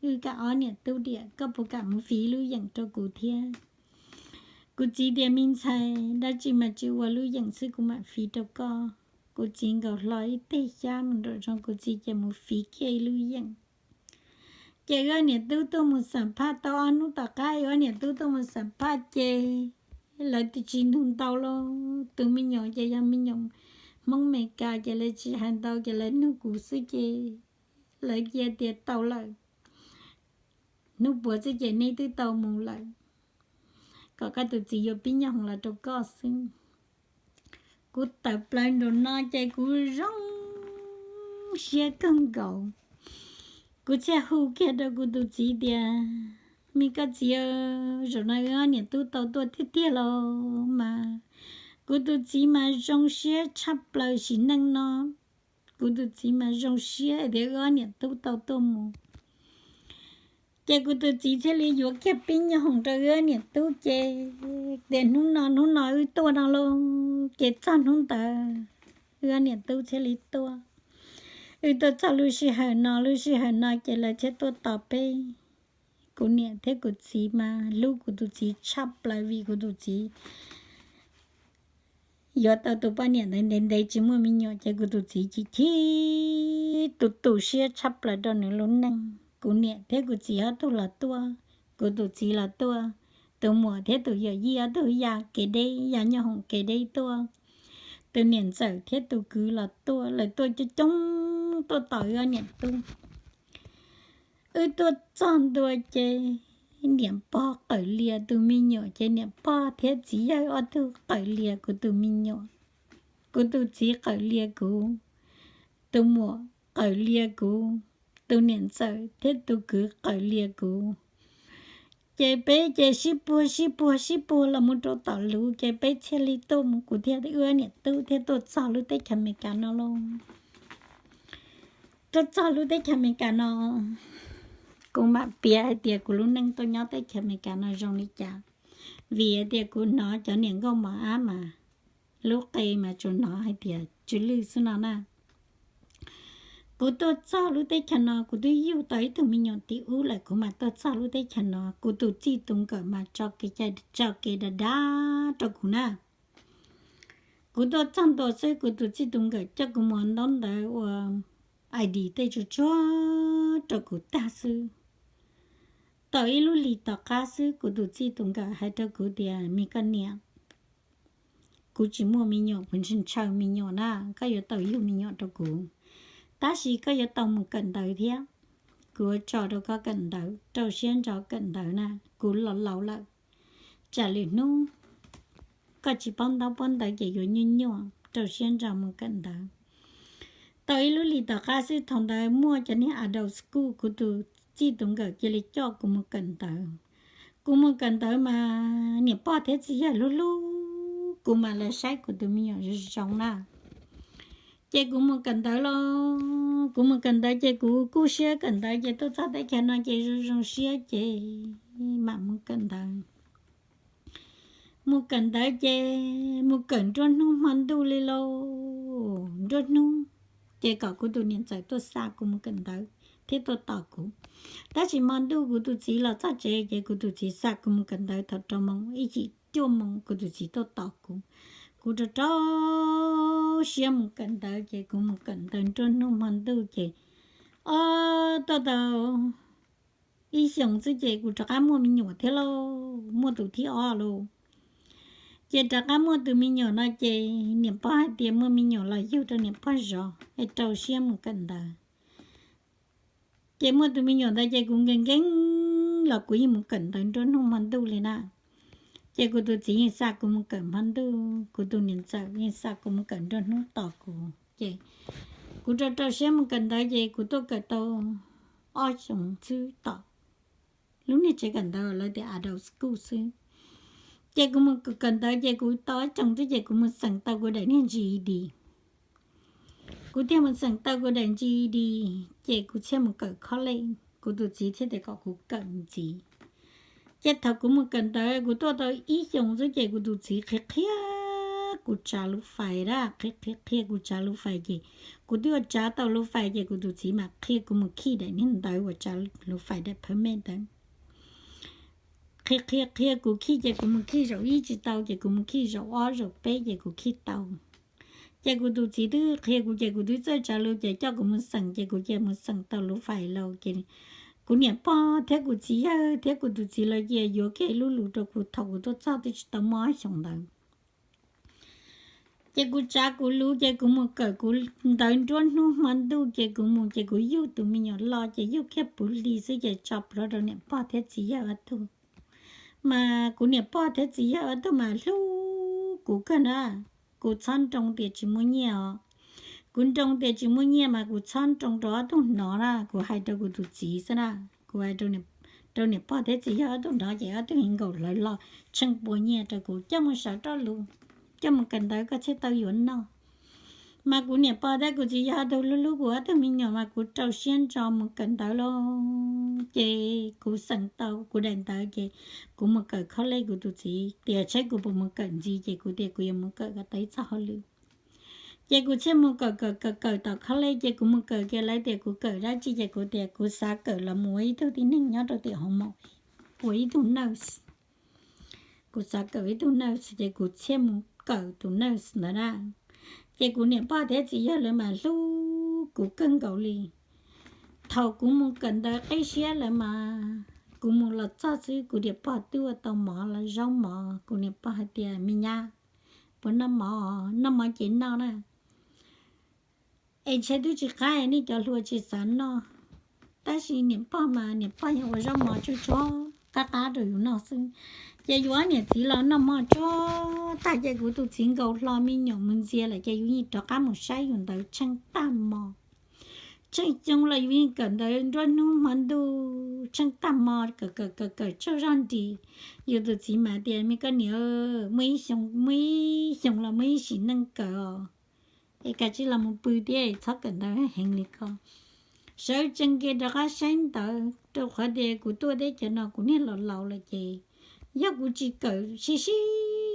wb kam ob niam tub diam, koj puas kam mus fiv lub yeem rau kuv thiab? Kuv txiv tias me ntxhais, dab tsi mas tsis ua, lub yeem xwb kuv mam fiv rau koj. Kuv txiv nkaus hlo ib teg xyab mus nraum zoov, kuv txiv ces mus fiv kiag ib lub yeem. Ces wb ob niam tub tuaj mus xam phaj tau ob hnub tom qab, wb ob niam tub tuaj mus xam phaj ces lawv tsis nug ntau lauj, tus me nyuam ces yog me nyuam Hmoob Meskas ces lawv tsis hais ntau ces lawv nug kuv xwb ces lawv cia tias tau lawm, hnub puav xwb ces neb twb tau mus lawm, kom koj tus txiv yuav pib nyob hoom los rau koj xwb. Kuv tawm plaws nraum no ces kuv zoo siab kawg nkaus. Kuv thiaj hu kiag rau kuv tus txiv tias, me koj txiv, zaum no wb ob niam tub tau tuaj tiag tiag los mas. Kuv tus txiv mas zoo siab tshaj plaws sim neej no. Kuv tus txiv mas zoo siab tias wb ob niam tub tau tuaj mus. Ces kuv tus txiv thiaj li yuav kiag pib nyob hoom rau wb ob niam tub ces tias hnub no hnub no wb tuaj no lauj, ces txog hnub ntawd wb ob niam tub thiaj li tuaj. Wb tuaj txog lub sij hawm no, lub sij hawm no ces lawv thiaj tuaj tos peb. Kuv niam thiab kuv txiv mas hlub kuv tus txiv tshaj plaws vim kuv tus txiv yuav tau tus poj niam ntawd ntev ntev tsis muaj me nyuam ces kuv tus txiv chim chim tu tu siab tshaj plaws rau nws lub neej. Kuv niam thiab kuv txiv ob tug los tuaj, kuv tus txiv los tuaj, tus muam thiab tus yawm yij ob tug ya kev deb, ya nyob hoom kev deb tuaj. Tus niam ntxawm thiab tus kwv los tuaj, lawv tuaj coob coob tuaj tos wb ob niam tub. Wb tuaj txog ntua ces niam pog qawm lias tus me nyuam ces niam pog thiab txiv yawg ob tug qawm lias kuv tus me nyuam. Kuv tus txiv qawm lias kuv, tus muam qawm lias kuv, tus niam ntxawm thiab tus kwv qawm lias kuv. Ces peb ces sib puag sib puag sib puag los mus rau tom lub ces peb thiaj li tuaj mus, kuv thiab wb niam tub thiaj tuaj txog lub teb chaws Amelikas no lauj. Tuaj txog lub teb chaws Amelikas no, kuv mam piav hais tias kuv lub neej tuaj nyob teb chaws Amelikas no zoo li cas, vim hais tias kuv hnov cov niam nkauj mos ab mas lub qe mas tsuas hnov hais tias tsw lwj xwb no na. Kuv tuaj txog lub teb chaws no kuv twb yug tau ib tug me nyuam tim ub lawm kuv mam tuaj txog lub teb chaws no, kuv tus txij tus nkawm mas tso kev cai tso kev dav dav rau kuv na. Kuv tuaj txog ntua xwb kuv tus txij tus nkawm coj kuv mus ntaub ntawv ua I D tej tsuag tsuag rau kuv tag xwb. Tau ib lub hlis tom qab xwb kuv tus txij tus nkawm hais rau kuv tias, me koj niam, kuv tsis muaj me nyuam, kuv ntshaw me nyuam na, koj yuav tau yug me nyuam rau kuv, tab sis koj yuav tau mus kawm ntawv thiab. Kuv yuav tso rau koj kawm ntawv, rau siab ntso kawm ntawv na, kuv los laus lawm, tsam lwm hnub koj tsis paub ntaub paub ntawv ces yuav nyuaj nyuaj, rau siab ntso mus kawm ntawv. Tau ib lub hlis tom qab xwb thaum ntawd muaj cov niag adult school, kuv tus txij tus nkawm cia li coj kuv mus kawm ntawv. Kuv mus kawm ntawv mas niam pog thiab txiv yawg hlub hlub kuv mas lawv saib kuv tus me nyuam zoo zoo na. Ces kuv mus kawm ntawv los, kuv mus kawm ntawv ces kuv kuj siab kawm ntawv ces tuaj txog teb chaws no ces zoo zoo siab ces mam mus kawm ntawv. Mus kawm ntawv ces mus kawm nruab hnub hmo ntuj li lauj, nruab hnub ces kom kuv tus niam ntxawm tuaj xa kuv mus kawm ntawv thiab tuaj tos kuv. Tab sis hmo ntuj kuv tus txiv los txog tsev ces kuv tus txiv xa kuv mus kawm ntawv thaum rau moos, ib chim cuaj moos kuv tus txiv tuaj tos kuv. Kuv rau rau siab mus kawm ntawv ces kuv mus kawm ntawv nruab hnub hmo ntuj ces, o, tuaj tau ib xyoos xwb ces kuv rov qab muaj me nyuam thiab lauj, muaj tus thib ob lauj. Ces rov qab muaj tus me nyuam no ces niam pog hais tias muaj me nyuam los yug rau niam pog zov es rau siab mus kawm ntawv. Ces muaj tus me nyuam ntawd ces kuv nkees nkees los kuv yeej mus kawm ntawv nruab hnub hmo ntuj li na. Ces kuv tus txiv yeej xa kuv mus kawm hmo ntuj, kuv tus niam ntxawm yeej xa kuv mus kawm nruab hnub tos kuv ces kuv rau rau siab mus kawm ntawv ces kuv tuaj kawm tau ob xyoos xwb tom lub niag tsev kawm ntawv lawv tias adult school xwb. Ces kuv mus kawm ntawv ces kuv tau ob xyoos xwb ces kuv mus xeem tau kuv daim niag G E D. Kuv thiaj mus xeem tau kuv daim G E D, ces kuv thiaj mus kawm college, kuv tus txiv thiaj tias kom kuv kawm ntxiv. Ces thaum kuv mus kawm ntawv kuv tuaj tau ib xyoos xwb ces kuv tus txiv qhia qhia kuv tsav lub fais dab, qhia qhia qhia kuv tsav lub fais ces kuv twb ua tsav tau lub fais ces kuv tus txiv mam qhia kuv mus khij daim niag ntawv uas tsav lub fais daim permit ntawd. Qhia qhia qhia kuv khij ces kuv mus khij zaum ib tsis tau ces kuv mus khij zaum ob zaum peb ces kuv khij tau. Ces kuv tus txiv twb qhia kuv ces kuv twb txawj tsav lus ces coj kuv mus xeem ces kuv cia mus xeem tau lub fais lauj ces kuv niam pog thiab kuv txiv yawg thiab kuv tus txiv lawv cia yuav kiag lub lus rau kuv thaum kuv tuaj txog twb tsis tau muaj ob xyoos ntawd. Ces kuv tsav kuv lus ces kuv mus kawm kuv ntawv nruab hnub hmo ntuj ces kuv mus ces kuv yug tus me nyuam los ces yug kiag puv hli xwb ces tso plhuav rau niam pog thiab txiv yawg ob tug. Mas kuv niam pog thiab txiv yawg ob tug mas hlub kuv kawg na. Kuv txhob nroo tias tsis muaj nyiaj os. Kuv nroo tias tsis muaj nyiaj mas kuv txhob nroo rau ob tug hnov na, kuv hais rau kuv tus txiv xwb na. Kuv hais rau niam pog thiab txiv yawg ob tug hnov ces ob tug nkaum hlawv los tsheej pua nyiaj rau kuv coj mus sawv roj lus, coj mus kawm ntawv koj thiaj tau yuav noj. Mas kuv niam pog thiab kuv txiv yawg ob tug hlub hlub kuv ob tug me nyuam mas kuv rau siab ntso mus kawm ntawv lauj. Ces kuv xeem tau kuv daim ntawv ces kuv mus kawm college, kuv tus txiv tias saib kuv puas mus kawm ntxiv ces kuv tias kuv yuav mus kawm kom tau ib txoj hauj lwm. Ces kuv thiaj mus kawm kawm kawm kawm tom college ces kuv mus kawm kiag lawv tias kuv kawm dab tsi ces kuv tias kuv xav kawm los mus ua ib tug tib neeg nyob rau tim hoos maum, ua ib tug nurse. Kuv xav kawm ib tug nurse ces kuv thiaj mus kawm tus nurse ntawd na. Ces kuv niam pog thiab txiv yawg lawv mas hlub kuv kawg nkaus li. Thaum kuv mus kawm ntawv qib siab lawv mas kuv mus los txog xwb kuv niam pog twb ua tau mov los zaub mov, kuv niam pog hais tias me nyab, puas noj mov? Noj mov ces noj na. Es ntshe twb tsis qab nej cov hluas tsis xav noj. Tab sis niam pog mas niam pog yeej ua zaub mov tsuag tsuag qab qab rau yus noj xwb. Ces yus ob niam txiv los noj hmo tsuag tag ces kuv tus txiv nkaus hlo me nyuam mus ntxias lawm ces yus yeej rov qab mus saib yus ntawd tsheej tag hmo. Tsheej xyoo los yus yeej kawm ntawv nruab hnub hmo ntuj tsheej tag hmo, kawm kawm kawm kawm tsaug zog nris. Yus tus txiv mas tias, me koj niam, muaj ib xyoo los muaj ib sim neej kawm os, es kav tsij los mus pw thiab txhob kawm ntawv heev li ko. Sawv tsees kiag rov qab saib ntawv, rau qhov tias kuv tuaj teb chaws no kuv niag laus laus lawm ces yog kuv tsis kawm sib sib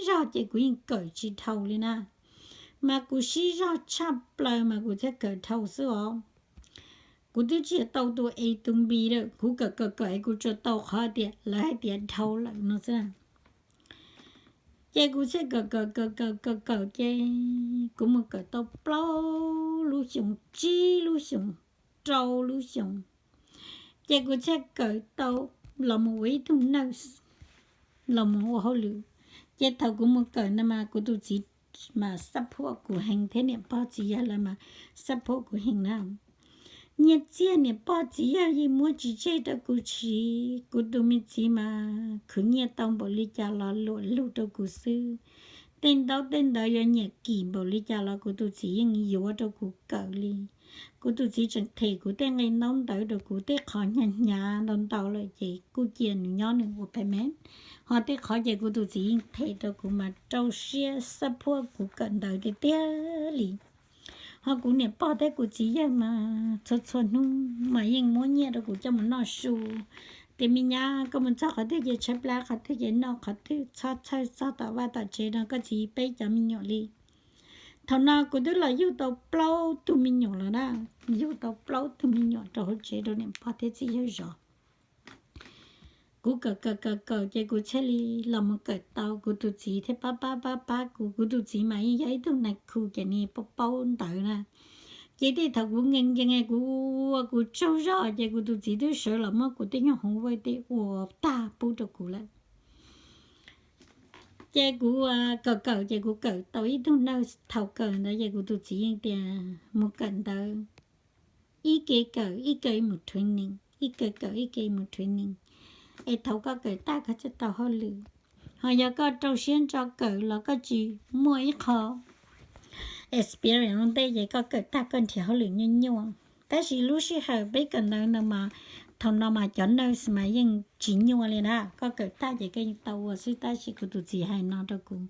zog ces kuv yeej kawm tsis dhau li na. Mas kuv sib zog tshaj plaws mas kuv thiaj kawm dhau xwb os. Kuv twb tsis tau tus A tus B lawm, kuv kawm kawm kawm es kuv tsuas tau qhov tias lawv hais tias dhau lawm no xwb. Ces kuv thiaj kawm kawm kawm kawm kawm kawm ces kuv mus kawm tau plaub lub xyoos, tsib lub xyoos, rau lub xyoos. Ces kuv thiaj kawm tau los mus ua ib tug nurse, los mus ua hauj lwm. Ces thaum kuv mus kawm no mas kuv tus txiv mas support kuv heev thiab niam pog txiv yawg lawv mas support kuv heev na. Nyiaj txiag niam pog txiv yawg yeej muab tsis tseg rau kuv siv, kuv tus me txiv mas khwv nyiaj tau npaum li cas los luam lug rau kuv xwb. Tej ntaub tej ntawv yuav nyiam kim npaum li cas los kuv tus txiv yeej yuav rau kuv kawm li. Kuv tus txiv tseem them kuv tej nqe ntaub ntawv rau kuv, tej qhov hnyav hnyav ntau ntau lawm ces kuj cia nws nyob nws ua payment, ho tej qhov ces kuv tus txiv yeej them rau kuv mas rau siab support kuv kawm ntawv tiag tiag li. Ho kuv niam pog thiab kuv txiv yawg mas txhua txhua hnub mas yeej muab nyiaj rau kuv coj mus noj su, tias me nyab koj mus txog qhov twg ces tshaib plab qhov twg ces noj qhov twg, txhob txhawj txog tom vaj tom tsev no koj txiv peb cov me nyuam li. Thaum no kuv twb los yug tau plaub tug me nyuam lawm na, yug tau plaub tug me nyuam rau hauv tsev rau niam pog thiab txiv yawg zov. Kuv kawm kawm kawm kawm ces kuv thiaj li los mus kawm tau, kuv tus txiv thiaj pab pab pab pab kuv. Kuv tus txiv mas yeej yog ib tug nais khu ces nws paub paub ntawv na. Ces tej thaum kuv nkees nkees kuv ua kuv tsaug zog ces kuv tus txiv twb sawv los muab kuv tej nyuag homework tej ua tag pub rau kuv lawm. Ces kuv kawm kawm ces kuv kawm tau ib tug nurse, thaum kawm ntawd ces kuv tus txiv yeej tias mus kawm ntawv, ib ke kawm ib ke mus training, ib ke kawm ib ke mus training, es thaum koj kawm tag koj thiaj tau hauj lwm. Ho yog koj rau siab ntso kawm los koj tsis muaj ib qho experience ua ntej ces koj kawm tag koj nrhiav hauj lwm nyuaj nyuaj. Tab sis lub sij hawm peb kawm ntawv ntawd mas, thaum no mas cov nurse mas yeej tsis nyuaj li na, koj kawm tag ces koj yeej tau ua xwb. Tab sis kuv tus txiv hais no rau kuv,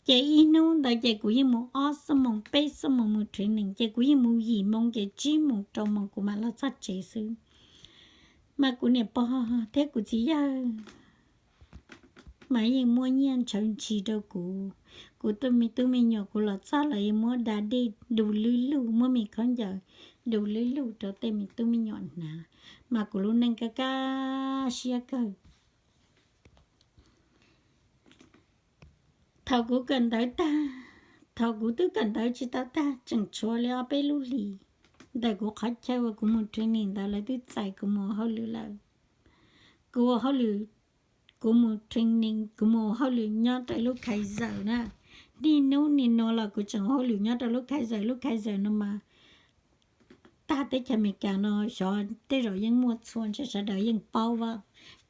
ces ib hnub ntawd ces kuv yeej mus ob xuab moos peb xuab moos mus training, ces kuv yeej mus yim moo ces tsib moos rau moos kuv mam los txog tsev xwb. Mas kuv niam pog thiab kuv txiv yawg mas yeej muab nyiaj ntshaw ntshis rau kuv. Kuv tus me tub me nyuam kuv los txog los yeej muab da dej du lub lug, muab me khaub ncaws du lub lug rau tej me tub me nyuam hnav. Mas kuv lub neej kaj kaj siab kawg. Thaum kuv kawm ntawv tag, thaum kuv twb kawm ntawv tsis tau tag, tseem tshuav li ob peb lub hlis ntawm kuv qhov chaw uas kuv mus training ntawd lawv twb txais kuv mus ua hauj lwm lawm. Kuv ua hauj lwm, kuv mus training, kuv mus ua hauj lwm nyob rau lub Kaiser na. Niaj hnub nim no los kuv tseem ua hauj lwm nyob rau lub Kaiser. Lub Kaiser no mas tag teb chaws Amelikas no xyov tej zaum yeej muaj txhua ntshai sawv daws yeej paub a.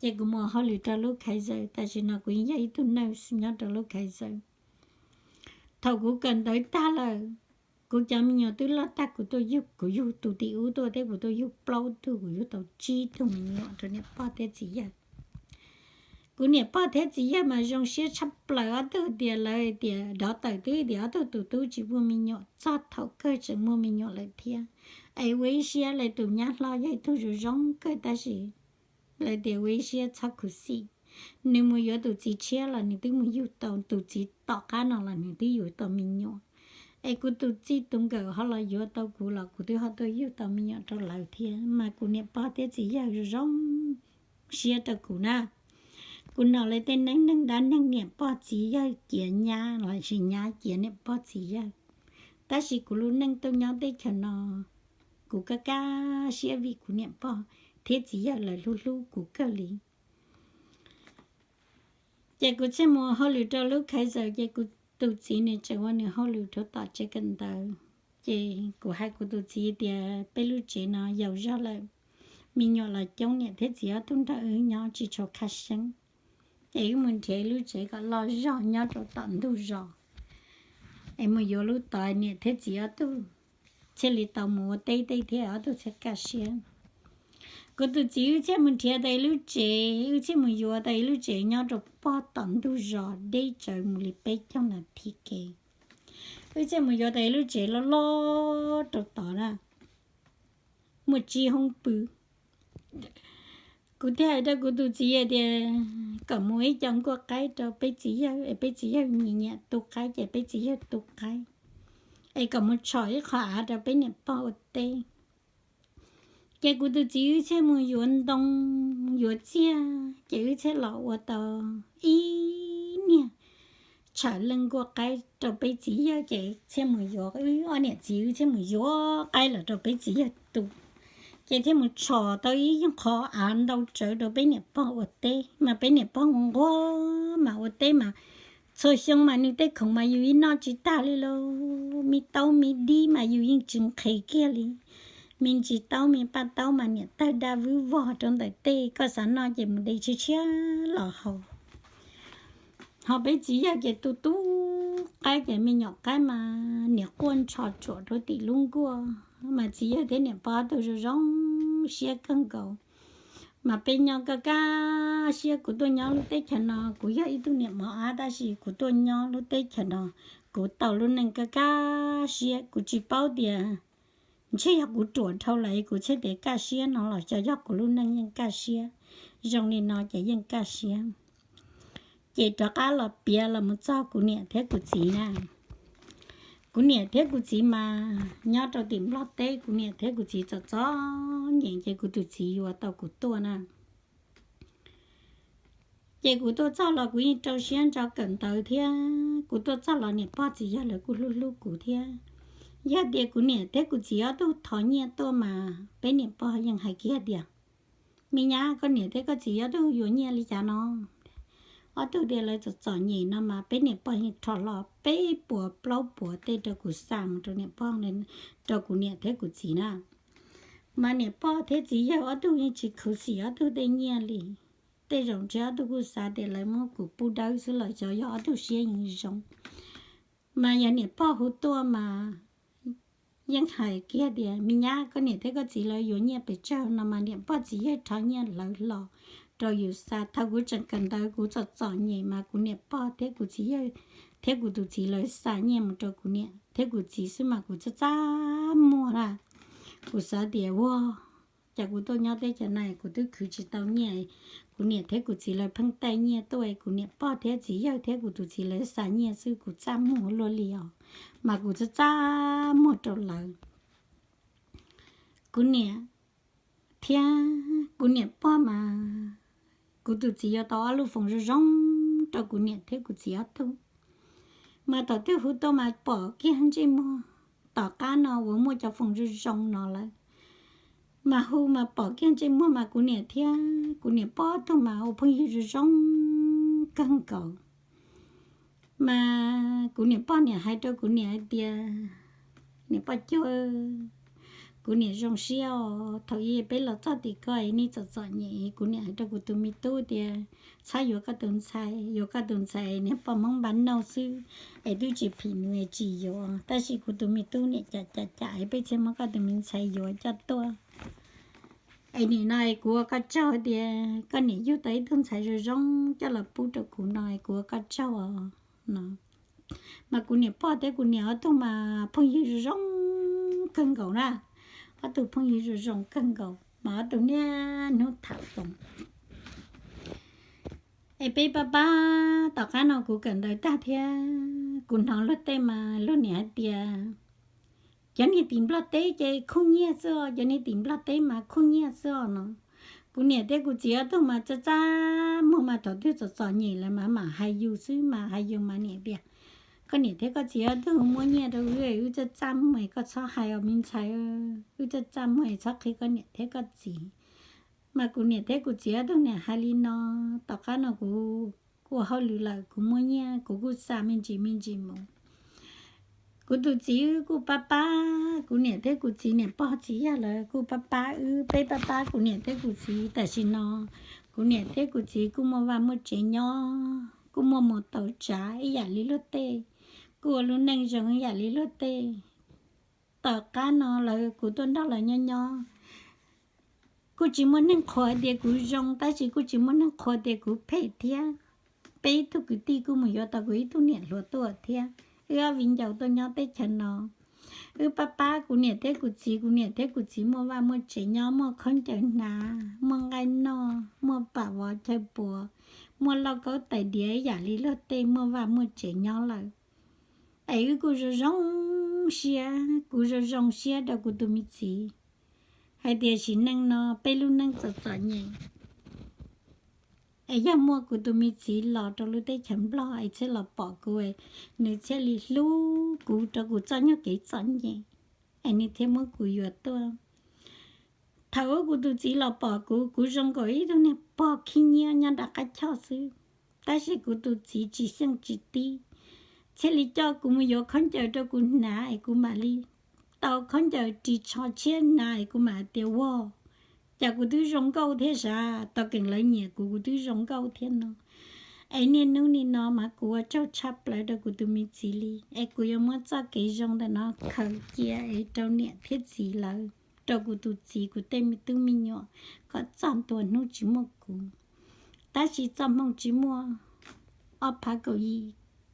Ces kuv mus ua hauj lwm rau lub Kaiser, tam sim no kuv yeej yog ib tug nurse nyob rau lub Kaiser. Thaum kuv kawm ntawv tag lawm, kuv cov me nyuam twb loj tag, kuv tuaj yug, kuv yug tus tim ub tuaj thiab kuv tuaj yug plaub tug, kuv yug tau tsib tug me nyuam rau niam pog thiab txiv yawg. Kuv niam pog thiab txiv yawg mas zoo siab tshaj plaws, ob tug tias lawv tias dov tawm twb tias ob tug tus tub tsis muaj me nyuam, txog thaum kawg tseem muaj me nyuam lawm thiab. Es ua ib siab, lawv tus nyab hlob yog ib tug zoo zoo kawg tab sis lawv tias ua ib siab txhob khuv xim, nws mus yuav tus txiv tshiab los nws twb mus yug tau, tus txiv tom qab no los nws twb yuav tau me nyuam. Es kuv tus txij tus nkawm ho los yuav tau kuv los kuv twb ho tuaj yug tau me nyuam rau lawv thiab. Mas kuv niam pog thiab txiv yawg zoo zoo siab rau kuv na. Kuv hnov lawv tej neej neeg dab neeg niam pog txiv yawg ciav nyab los sis nyab ciav niam pog txiv yawg, tab sis kuv lub neej tuaj nyob teb chaws no, kuv kaj kaj siab vim kuv niam pog thiab txiv yawg lawv hlub hlub kuv kawg li. Ces kuv thiaj mus hauj lwm rau lub Kaiser, ces kuv tus txiv nws tseem ua nws hauj lwm rau tom tsev kawm ntawv. Ces kuv hais kuv tus txiv tias peb lub tsev no yaus zog lawm, me nyuam los coob, niam thiab txiv ob tug nrog wb nyob tsis tshua khab seeb. Es wb mus nrhiav ib lub tsev kom loj zog nyob rau tom ntug zos, es mus yuav lub tod, niam thiab txiv ob tug thiaj li tau mus ua teb tej thiab ob tug thiaj kaj siab. Kuv tus txiv wb thiaj mus nrhiav tau ib lub tsev, wb thiaj mus yuav tau ib lub tsev nyob rau pog tom ntug zos deb tsawv mus li peb caug nas this kev. Wb thiaj mus yuav tau ib lub tsev loj loj rau tod na, muaj tsib hoob pw. Kuv thiaj hais rau kuv tus txiv tias kom mus ib co nkuaj qaib rau peb txiv yawg, es peb txiv yawg nyiam nyiam tu qaib ces peb txiv yawg tu qaib, es kom mus tshom ib qho av rau peb niam pog ua teb. Ces kuv tus txiv wb thiaj mus yuav ntoo, yuav txiag, ces wb thiaj los ua tau ib niag tsham leej nkuaj qaib rau peb txiv yawg, ces thiaj mus yuav, wb ob niam txiv wb thiaj mus yuav qaib los rau peb txiv yawg tu. Ces thiaj mus tshom tau ib qho av ntau tsawv rau peb niam pog ua teb, mas peb niam pog nquag nquag mas ua teb mas txhua xyoo mas nws tej khoom mas yus ib noj tsis tag li lauj, me taub me dib mas yus yeej tsis nqhis kiag li. Me ntsis taub me paj taub mas niam tawg daj vwb vog rau ntawm tej, koj xav noj ces mus de tshiab tshiab los haus. Ho peb txiv yawg ces tu tu qaib ces me nyuam qaib mas niam quaj ntsho tsuam rau tim lub nkuaj, mas txiv yawg thiab niam pog ob tug zoo zoo siab kawg nkaus. Mas peb nyob kaj kaj siab, kuv tuaj nyob lub teb chaws no, kuv yog ib tug niam mos ab tab sis kuv tuaj nyob lub teb chaws no, kuv tau lub neej kaj kaj siab, kuv tsis paub tias ntshe yog kuv ruam dhau lawm kuv thiaj tias kaj siab no los xyov yog kuv lub neej yeej kaj siab, zoo li no ces yeej kaj siab. Ces rov qab los piav los mus txog kuv niam thiab kuv txiv na. Kuv niam thiab kuv txiv mas nyob rau tim Nplog teb, kuv niam thiab kuv txiv txom txom nyem ces kuv tus txiv yuav tau kuv tuaj na. Ces kuv tuaj txog los kuv yeej rau siab ntso kawm ntawv thiab, kuv tuaj txog los niam pog txiv yawg lawv kuj hlub hlub kuv thiab. Yog tias kuv niam thiab kuv txiv ob tug thov nyiaj tuaj mas peb niam pog yeej hais kiag tias, me nyab, koj niam thiab koj txiv ob tug yuav nyiaj li cas no? Ob tug tias lawv txom txom nyem no mas peb niam pog yeej rho hlo peb puas plaub puas tej rau kuv xa mus rau niam pog, rau kuv niam thiab kuv txiv na. Mas niam pog thiab txiv yawg ob tug yeej tsis khuv xim ob tug tej nyiaj li. Tej zaum ntshe ob tug kuj xav tias lawv muab kuv pub dawb xwb los xyov yog ob tug siab yeej zoo. Mas yog niam pog hu tuaj mas yeej hais kiag tias, me nyab, koj niam thiab koj txiv lawv yuav nyiaj pes tsawg no mas niam pog txiv yawg rho nyiaj lawv hlo rau yus xa. Thaum kuv tseem kawm ntawv kuv txom txom nyem mas kuv niam pog thiab kuv txiv yawg thiab kuv tus txiv lawv xa nyiaj mus rau kuv niam thiab kuv txiv xwb mas kuv txaj txaj muag na. Kuv xav tias ua cas kuv tuaj nyob teb chaws no kuv twb khwv tsis tau nyiaj, kuv niam thiab kuv txiv lawv pheej taij nyiaj tuaj, kuv niam pog thiab txiv yawg thiab kuv tus txiv lawv xa nyiaj xwb, kuv txaj muag luaj li os. Mas kuv txaj txaj muag rau lawv. Kuv niam thiab kuv niam pog mas kuv tus txiv yuav tau ob lub foos zoo zoo rau kuv niam thiab kuv txiv ob tug. Mas thaum twg hu tuaj mas pom kiag ntsej muag, tom qab no uas muaj cov foos zoo zoo no lawm, mas hu mas pom kiag ntsej muag mas kuv niam thiab kuv niam pog ob tug mas ua phooj ywg zoo zoo kawg nkaus. Mas kuv niam pog niam hais rau kuv niam hais tias, niam pog cuag, kuv niam zoo siab os, thaum ub peb los txog tim ko nej txom txom nyem. Kuv niam hais rau kuv tus me tub tias, txhob yuav koj tus ntxhais, yuav koj tus ntxhais niag poj Hmoob npab nauj xwb, es twb tsis phim nws es tsis yuav. Tab sis kuv tus me tub niam cam cam cam es peb thiaj muab koj tus me ntxhais yuav coj tuaj. Es nim no es kuv ua koj tsaug tias koj niam yug tau ib tug ntxhais zoo zoo coj los pub rau kuv no es kuv ua koj tsaug os no. Mas kuv niam pog thiab kuv niam ob tug mas phooj ywg zoo zoo kawg nkaus na. Ob tug phooj ywg zoo zoo kawg nkaus mas ob tug niaj hnub tham foos. Es peb pab pab tom qab no kuv kawm ntawv tag thiab kuv hnov luag tej mas luag niam hais tias, cov niag tim Nplog teb ces khuj nyiaj xwb os, cov niag tim Nplog teb mas khuj nyiaj xwb os no. Kuv niam thiab kuv txiv ob tug mas txaj txaj muag mas thaum twg txom txom nyem lawm mas mam hais yus xwb mas hais yus mas niam tias, koj niam thiab koj txiv ob tug muab nyiaj rau wb, wb txaj txaj muag, koj txhob hais os me ntxhais, wb txaj txaj muag txhob qhia koj niam thiab koj txiv. Mas kuv niam thiab kuv txiv ob tug niam hais li no, tom qab no kuv ua hauj lwm lawm kuv muaj nyiaj kuv kuj xa me ntsis me ntsis mus. Kuv tus txiv wb kuj pab pab kuv niam thiab kuv txiv niam pog txiv yawg lawv kuj pab pab wb, peb pab pab kuv niam thiab kuv txiv. Tam sim no kuv niam thiab kuv txiv kuj muaj vaj muaj tsev nyob, kuj muaj mus tau tsav ib yam li luag tej, kuj ua lub neej zoo ib yam li luag tej. Tom qab no lawv kuv tuaj nrog lawv nyob nyob, kuj tsis muaj neeg qhuas tias kuv zoo, tab sis kuj tsis muaj neeg qhuas tias kuv phem thiab. Peb ib tug kwv tij kuj mus yuav tau kuv ib tug niam hluas tuaj thiab, wb ob viv ncaus tuaj nyob teb chaws no. Wb pab pab kuv niam thiab kuv txiv, kuv niam thiab kuv txiv muaj vaj muaj tsev nyob, muaj khaub ncaws hnav, muaj nqaij noj, muaj pam vov chaw puas, muaj lauj kaub tais diav ib yam li luag tej muaj vaj muaj tsev nyob lawm. Es wb kuj zoo zoo siab, kuv zoo zoo siab rau kuv tus me txiv hais tias sim neej no peb lub neej txom txom nyem, es yog muaj kuv tus me txiv los rau lub teb chaws Nplog es thiaj los pom kuv, nws thiaj li hlub kuv rau kuv txoj nyuag kev txom nyem, es nws thiaj muab kuv yuav tuaj. Thaum ub kuv tus txiv los pom kuv, kuv zoo nkaus ib tug niag pog khib nyiab nyob nram qab choj xwb, tab sis kuv tus txiv tsis xyeej tsis tib, thiaj li coj kuv mus yuav khaub ncaws rau kuv hnav es kuv mam li tau khaub ncaws ris tsho tshiab hnav es kuv mam tias ua cas kuv twb zoo nkauj thiab sav, tau keem lawv nyiam kuv, kuv twb zoo nkauj thiab no. Es niaj hnub nim no mas kuv ua tsaug tshaj plaws rau kuv tus me txiv li, es kuv yuav muab txoj kev zoo ntawm no khaws cia es rau niam thiab txiv lawv, rau kuv tus txiv, kuv tej me tub me nyuam, kom txog ntua hnub tsis muaj kuv. Tab sis txoj hmoo tsis muaj, ob phav kaum yim,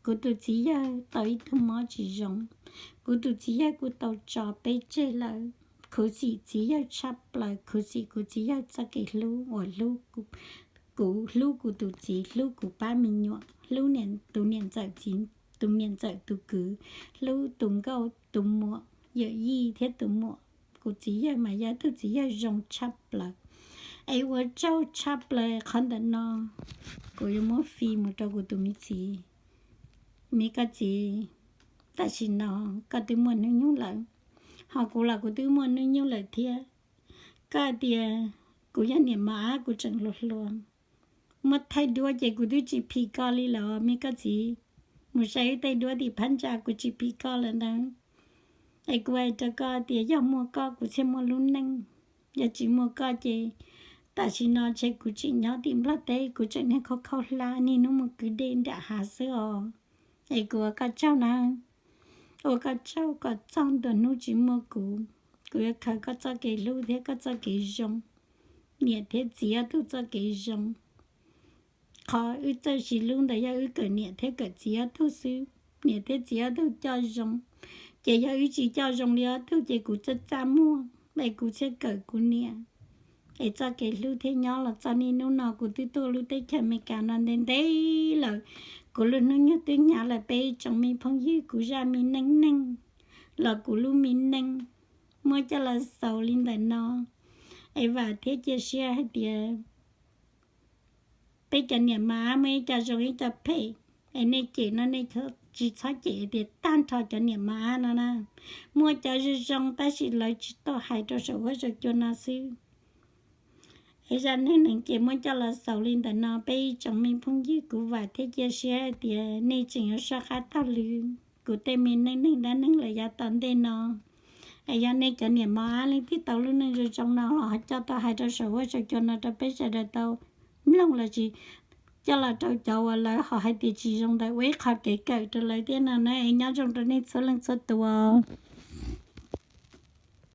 kuv tus txiv yawg tau ib tug mob tsis zoo, kuv tus txiv yawg kuj tau tso peb tseg lawm. Khuv xim txiv yawg tshaj plaws, khuv xim kuv txiv yawg txoj kev hlub uas hlub kuv, hlub kuv tus txiv, hlub kuv pab me nyuam, hlub tus niam ntxawm txiv, tus niam ntxawm tus kwv, hlub tus nkauj tus muam, yawm yij thiab tus muam. Kuv txiv yawg mas yog ib tug txiv yawg zoo tshaj plaws, es ua tsaug tshaj plaws qhov ntawm no. Kuv yuav muab fij mus rau kuv tus me txiv. Me koj txiv, tam sim no koj twb muaj hnub nyoog lawm, ho kuv los kuv twb muaj hnub nyoog lawm thiab. Koj tias kuv yog niam mos ab kuv tseem hluas hluas, muab thaij duab ces kuv twb tsis phim koj li lawm me koj txiv. Mus saib wb tej duab tim phab ntsa kuv tsis phim koj lawm ntag. Es kuv hais rau koj tias yog muaj koj kuv thiaj muaj lub neej, yog tsis muaj koj ces tam sim no ntshe kuv tseem nyob tim Nplog teb, kuv tseem niag khaub khaub hlab niaj hnub mus kwv dej nram hav xwb os. Es kuv ua koj tsaug na, ua koj tsaug kom txog ntua hnub tsis muaj kuv, kuv yuav khaws koj txoj kev hlub thiab koj txoj kev zoo, niam thiab txiv ob tug txoj kev zoo. Qhov wb txawj sib hlub ntawd yog wb kawm niam thiab kawm txiv ob tug xwb. Niam thiab txiv ob tug coj zoo, ces yog wb tsis coj zoo li ob tug ces kuv txaj txaj muag es kuv thiaj kawm kuv niam. Es txoj kev hlub thiaj nyob los txog niaj hnub no. Kuv twb tuaj lub teb chaws Amelikas no ntev ntev lawm, kuv lub hnub nyoog twb hnyav lawm. Peb tsoom me phooj ywg, kuv zaj me neej neeg los kuv lub me neej muab coj los xaus li ntawm no. Es vam thiab cia siab hais tias peb cov niam mos ab muaj ib co zoo ib co phem, es nej cem no nej tsis txhob cem tias tag nrho cov niam mos ab no na. Muaj cov zoo zoo tab sis lawv tsis tau hais rau saum huab saum cua no xwb. Es zaj neej neeg ces muab coj los xaus li ntawm no. Peb ib tsoom me phooj ywg, kuv vam thiab cia siab hais tias nej tseem yuav soj qab taug lw kuv tej me neej neeg dab neeg lawm yav tom ntej no. Es yog nej cov niam mos ab leej twg tau lub neej zoo zoo no los ho coj tau hais rau saum huab saum cua no rau peb sawv daws tau mloog lossis coj los rau cov uas lawv ho hais tias tsis zoo ntawd ua ib qho kev kawm rau lawv thiab no na. Es nyob zoo rau nej txhua leej txhua tus.